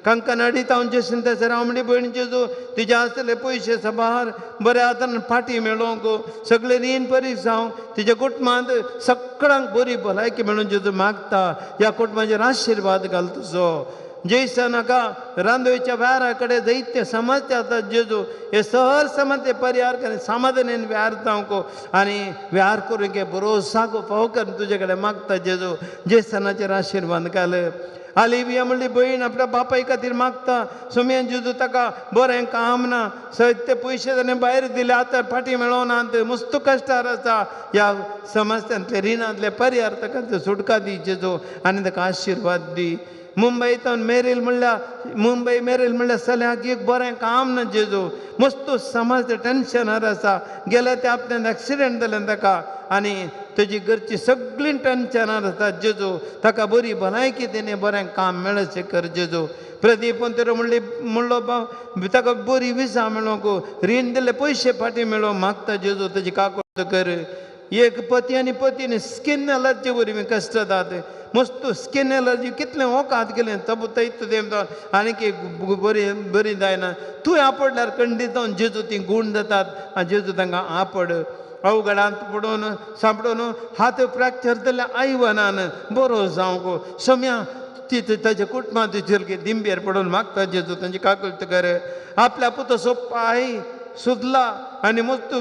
कांकणाडी तावन जेसन तेसर हांव म्हणली भयण जेजू तिजे आसले पयशे सबार बऱ्या हातान फाटी मेळोवंक सगळे रीण परी जावं तिच्या कुटुंबांत सगळ्यांक बरी भलायकी मेळून जेजू मागता. ह्या कुटुंबाचेर आशिर्वाद घाल तुजो. जैसन हाका रांदोयच्या व्यारा कडेन जायते समस्या आसात जेजू, हे सहर समस्या परिहार कर, समाधानेन व्यार जावंक आनी व्यार करूंक बरो सागो फाव कर तुजे कडेन मागता जेजू. जेसनाचेर आशिर्वाद घाल. आलिविया म्हणली भयण आपल्या बापाय खातीर मागता. सोमयान जेजू, ताका बरें काम ना, सत्य पयशे ताणें भायर दिले, आतां फाटीं मेळोनात, मस्त कश्टार आसा. ह्या समस्यांतले रिणांतले परिहार ताका सुटका दी जेजू आनी ताका आशिर्वाद दी. मुंबयतावन मेरील म्हणल्यार, मुंबय मेरील म्हणल्यार सल्याक एक बरें काम ना जेजू, मस्त समज टेन्शनार आसा. गेल्या त्या आपल्यान एक्सिडेंट जालें ताका आनी तेजी घरची सगळीं टेन्शनार आसा जेजू. ताका बरी भलायकी तेणें बरें काम मेळचें कर जेजू. प्रदीप पंतरो म्हणली म्हणलो ताका बरी विजा मेळोंक, रीण दिल्ले पयशे फाटीं मेळोंक मागता जेजू, तेजी काकूट कर. एक पती आनी पतीन स्कीन एलर्जी वरवीं कश्ट जातात, मस्त स्कीन एलर्जी, कितलें वखद केलें तब तैत तें आनीक बरी बरी जायना. तूं आपडल्यार खंडीत जावन जेजू ती गूण जातात आनी जेजू तांकां आपड. अवघडांत पडून सांपडून हात फ्रॅक्चर जाल्ल्या आयवनान बरो जावंक सम्या ती ताच्या कुटुंबांत चलकी दिंबेर पडून मागता जेजू, तांची काकुळट कर. आपल्या पुताचो पांय सुजला आनी मस्त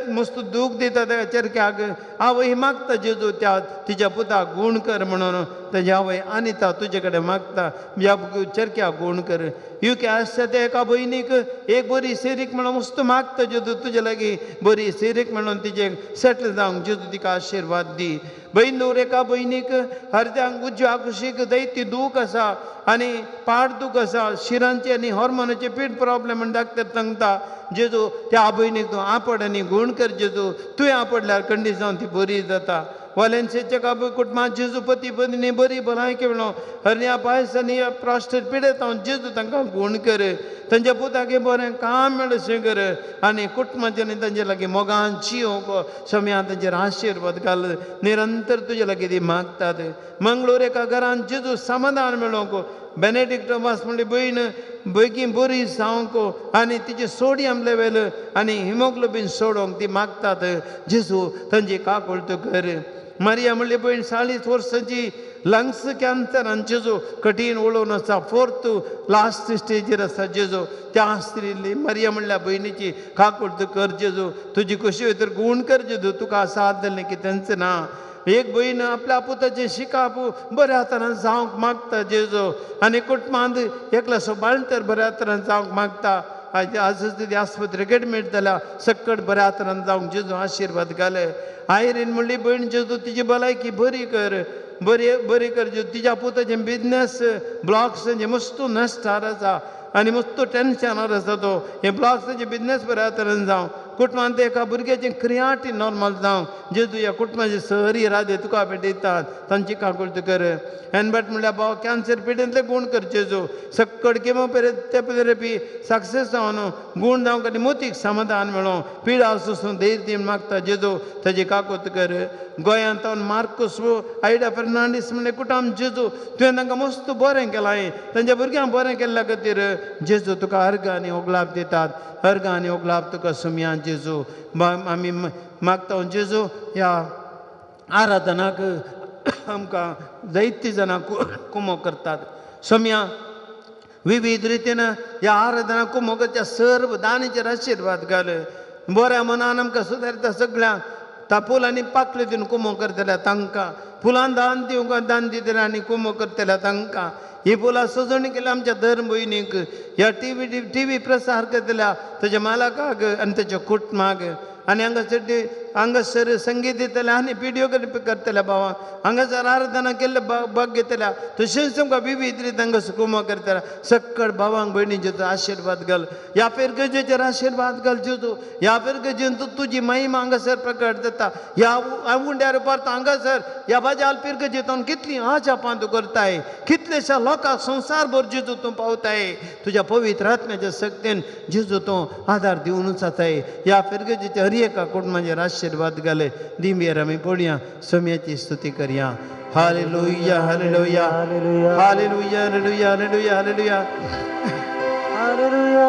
मस्त दूख दिता त्या चरक्याक. आवय मागता जेजू, त्या तिच्या पुताक गूण कर म्हणून. तेजी आवय अनिता तुजे कडेन मागता, ह्या चरक्याक गूण कर. युके आसता त्या एका भयणीक एक बरी सेरीक म्हणून मस्त मागता जेजू, तुजे लागीं बरी सेरीक म्हणून तिजे सेटल जावंक जेजू तिका आशिर्वाद दी. बहिणूर एका भयणीक हरद्यांक उजव्या कुशीक जायती दूख आसा आनी पाड दूख आसा, शिरांचे आनी हॉर्मोनाचे पीठ प्रॉब्लेम म्हण डॉक्टर सांगता जेजू. त्या भयणीक तूं आपड आनी गूण कर जेजू. तुवें आपडल्यार खंडीत जावन ती बरी जाता. वालेन्सियाच्या काबू कुटुंबांत जेजू पती पत्नी बरी भलायकी मेळो. हरण्या पायस आनी प्रोस्टेट पिडेत हांव जेजू, तांकां गूण कर. तांच्या पुताक बरें काम मेळशें कर आनी कुटुंबाचें आनी तांचे लागीं मोगान जियोंक सम्या तांचेर आशिर्वाद घाल. निरंतर तुजे लागीं ती मागतात. मंगळूर एका घरान जेजू समाधान मेळोंक. बेनेडिक्ट वास म्हणली भयण बेगीन बरी जावंक आनी तिचे सोडियम लेवल आनी हिमोग्लोबीन सोडोवंक ती मागतात जेजू, तांची काकुळट कर. मारिया म्हणली भयण 40 वर्सांची लंग्स कॅन्सरान जेजू कठीण उलोवन आसा, फोर्थ लास्ट स्टेजीर आसा जेजू. त्या स्त्री मारिया म्हणल्या भयणीची काकुळट कर जेजू. तुजी कशी भितर गूण कर जेजू, तुका साथ दिलें की तेंच ना. एक भयण आपल्या पुताचें शिकाप बऱ्या तरान जावंक मागता जेजू आनी कुटुंबांत एकलो बाळंतर बऱ्या तरान जावंक मागता. आज आज ती आस्पत्रेक एडमीट जाल्या, सक्कट बऱ्या तरान जावंक जेजू आशिर्वाद घाले. आयरीन म्हणली भयण जेजू तिजी भलायकी बरी कर, बरी बरी कर जेजू. तिज्या पुताचें बिजनेस ब्लॉक्स मस्त नश्टार आसा आनी मस्त टेन्शनार आसा तो, हे ब्लॉक्साचे बिजनेस बऱ्या तरेन जावं. कुटुंबांत एका भुरग्याचें क्रियाटी नॉर्मल जावं जेजू. ह्या कुटुंबाचे सहरी राधे तुका भेटयतात, तांची काकुळट कर. एनबट म्हणल्यार भाव कॅन्सर पिडेंतले गूण कर जेजू. सक्कड केमोथेरपी सक्सेस जावन गूण जावंक आनी मोतीक समाधान मेळों, पिडा सोसून धैर्य दी मागता जेजू, ताजी काकुळट कर. गोंयांत मार्कोस आयडा फेर्नांडीस म्हणलें कुटुंब जेजू, तुवें तांकां मस्त बरें केलां, तांच्या भुरग्यांक बरें केल्ल्या खातीर जेजू तुका अर्घ आनी ओगलाप दितात. अर्घ आनी ओगलाप तुका सुमया जेजू. आमी मागता जेजू, ह्या आराधनाक आमकां जायतीं जाणां कुमो करतात सोम्या विविध रितीन. ह्या आराधना कुमो करच्या सर्व दानीचेर आशिर्वाद घाल. बऱ्या मनान आमकां सुदारता सगळ्यांक ता फुलांनी पाकळी दिवन कुमो करतल्या तांकां, फुलां दान दिवंक दान दितले आनी कुमो करतल्या तांकां, ही फुलां सजवणी केल्या आमच्या धर्म भयणीक, ह्या टी व्ही प्रसार करतल्या ताच्या मालकाक आनी ताच्या कुटुंबाक, आनी हांगासर हांगासर संगीत दितले आनी विडियो करतल्या भावांक, हांगासर आराधना केल्ले भाग घेतल्या, तशेंच तुमकां विविध रितीन हांगासर कुमो करतल्या सक्कड भावांक भयणींचेर तूं आशिर्वाद घाल. ह्या फिरगजेचेर आशिर्वाद घाल जेजू. ह्या फिरगजेन तूं तुजी महिमा हांगासर प्रकट जाता. ह्या उंड्यार परतो हांगासर ह्या बाजाल फिरगजेतून कितलीं अजापां तूं करताय, कितलेशा लोकांक संवसार भर जेजू तूं पावताय. तुज्या पवित्र आत्म्याच्या शक्तीन जेजू तूं आदार दिवनूच जाताय. ह्या फिरगजेच्या हर एका कुटुंबाचेर आशिर्वाद घाले. दिंबेर आमी पडया, सोम्याची स्तुती करया. Hallelujah, hallelujah, hallelujah, hallelujah, hallelujah, hallelujah, hallelujah,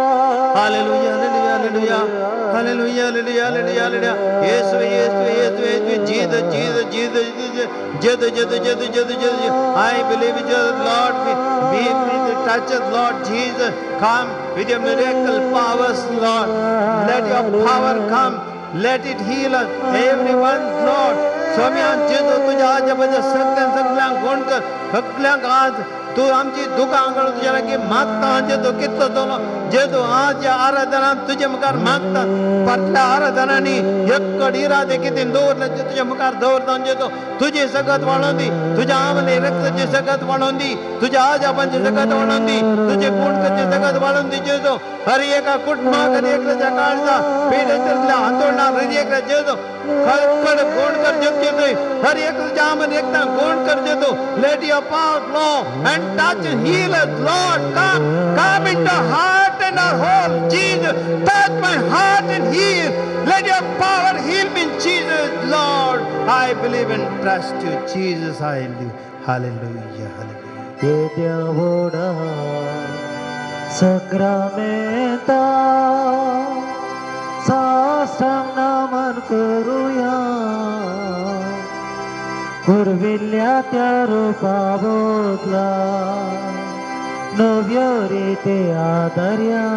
hallelujah, hallelujah, hallelujah, hallelujah, hallelujah. येसुवे, येसुवे, येसुवे, येसुवे. Jesus, Jesus, Jesus, Jesus. Jesus. Jesus, Jesus, Jesus, Jesus, Jesus. I believe Jesus, Lord. Be with touch us, Lord Jesus. Come with your miracle powers, Lord. Let your power come. Let it heal us, everyone, Lord. स्वामी जेजू तुझ्या आजबाच्या सगळ्यां सगळ्यांक गुण कर सगळ्यांक आज तूं आमची दुकां काडून तुज्या लागीं मागता. जेजू कितलो जालो जेजू आज ह्या आराधनान तुजे मुखार मागता. फाटल्या आराधनांनी एकड इरादे कितें दवरले ते तुज्या मुखार दवरता. जेजू तुजी सकत वाडोवन दी, तुज्या आमले रक्ताची सकत वाडोवन दी, तुज्या आजापांची सकत वाडोवन दी, तुजे गुणकाची सकत वाडोवन दी जेजू. हर एका कुटुंबाक हर एकल्याच्या काळजा पेडेतल्या हातोडणार हर एकल्या जेजू खडखड गुण कर जेजू. हर एकल्याच्या आमन एकदा गुण कर जेजू. Let your power flow and touch and heal us, Lord. Come, come into heart and our whole, Jesus. Touch my heart and heal. Let your power heal me, Jesus, Lord. I believe and trust you, Jesus. I live. Hallelujah, hallelujah. येद्या व्हडा सक्रामेंता साष्टांग नमन करुया, पुर्विल्ल्या त्या रुपा बदला नव्यो रिते आदर्या,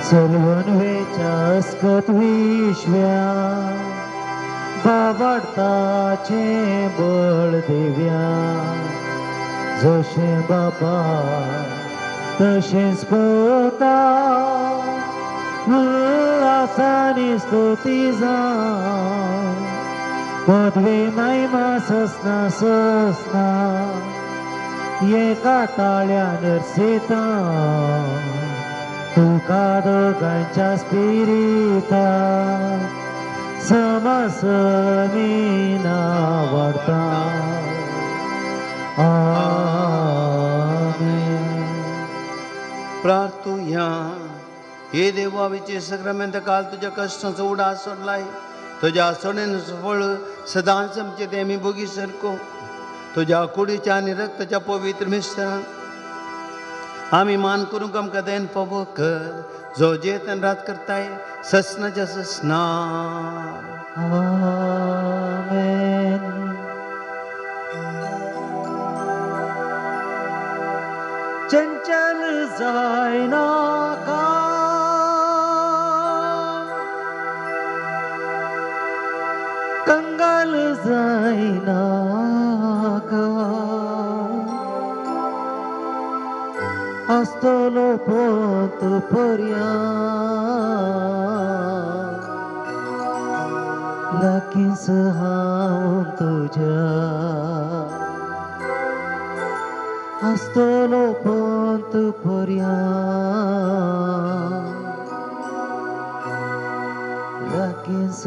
सलवून वेच्या अस्कत विश्व्या बाबडताचें बळ दिव्या, जशें बापा तशेंच पुता उल्हासानी स्तुती जावं, पदवी महिमा ससना ससना एका ताळ्यान नर्सिता तुका दोगांच्या स्पिरिता समसमीना वाडता. आमेन. प्रार्थुया. हे देवा विचे सक्रामेंत काल तुज्या कश्टांचो उडास सोडलाय, तुज्या सोडीन फळ सदांच आमचे ते आमी भोगी सारको तुज्या कुडीच्या आनी रक्ताच्या पवित्र मिश्रान आमी मान करूंक आमकां then फावो कर, जो जेतन रात करताय ससनाच्या ससना. आमेन. चंचल जायनाका, कंगाल जायनाका, आसतलो पोंत पर्या लागींच हांव तुज्या, आसतलो पोंत पर्या लागींच.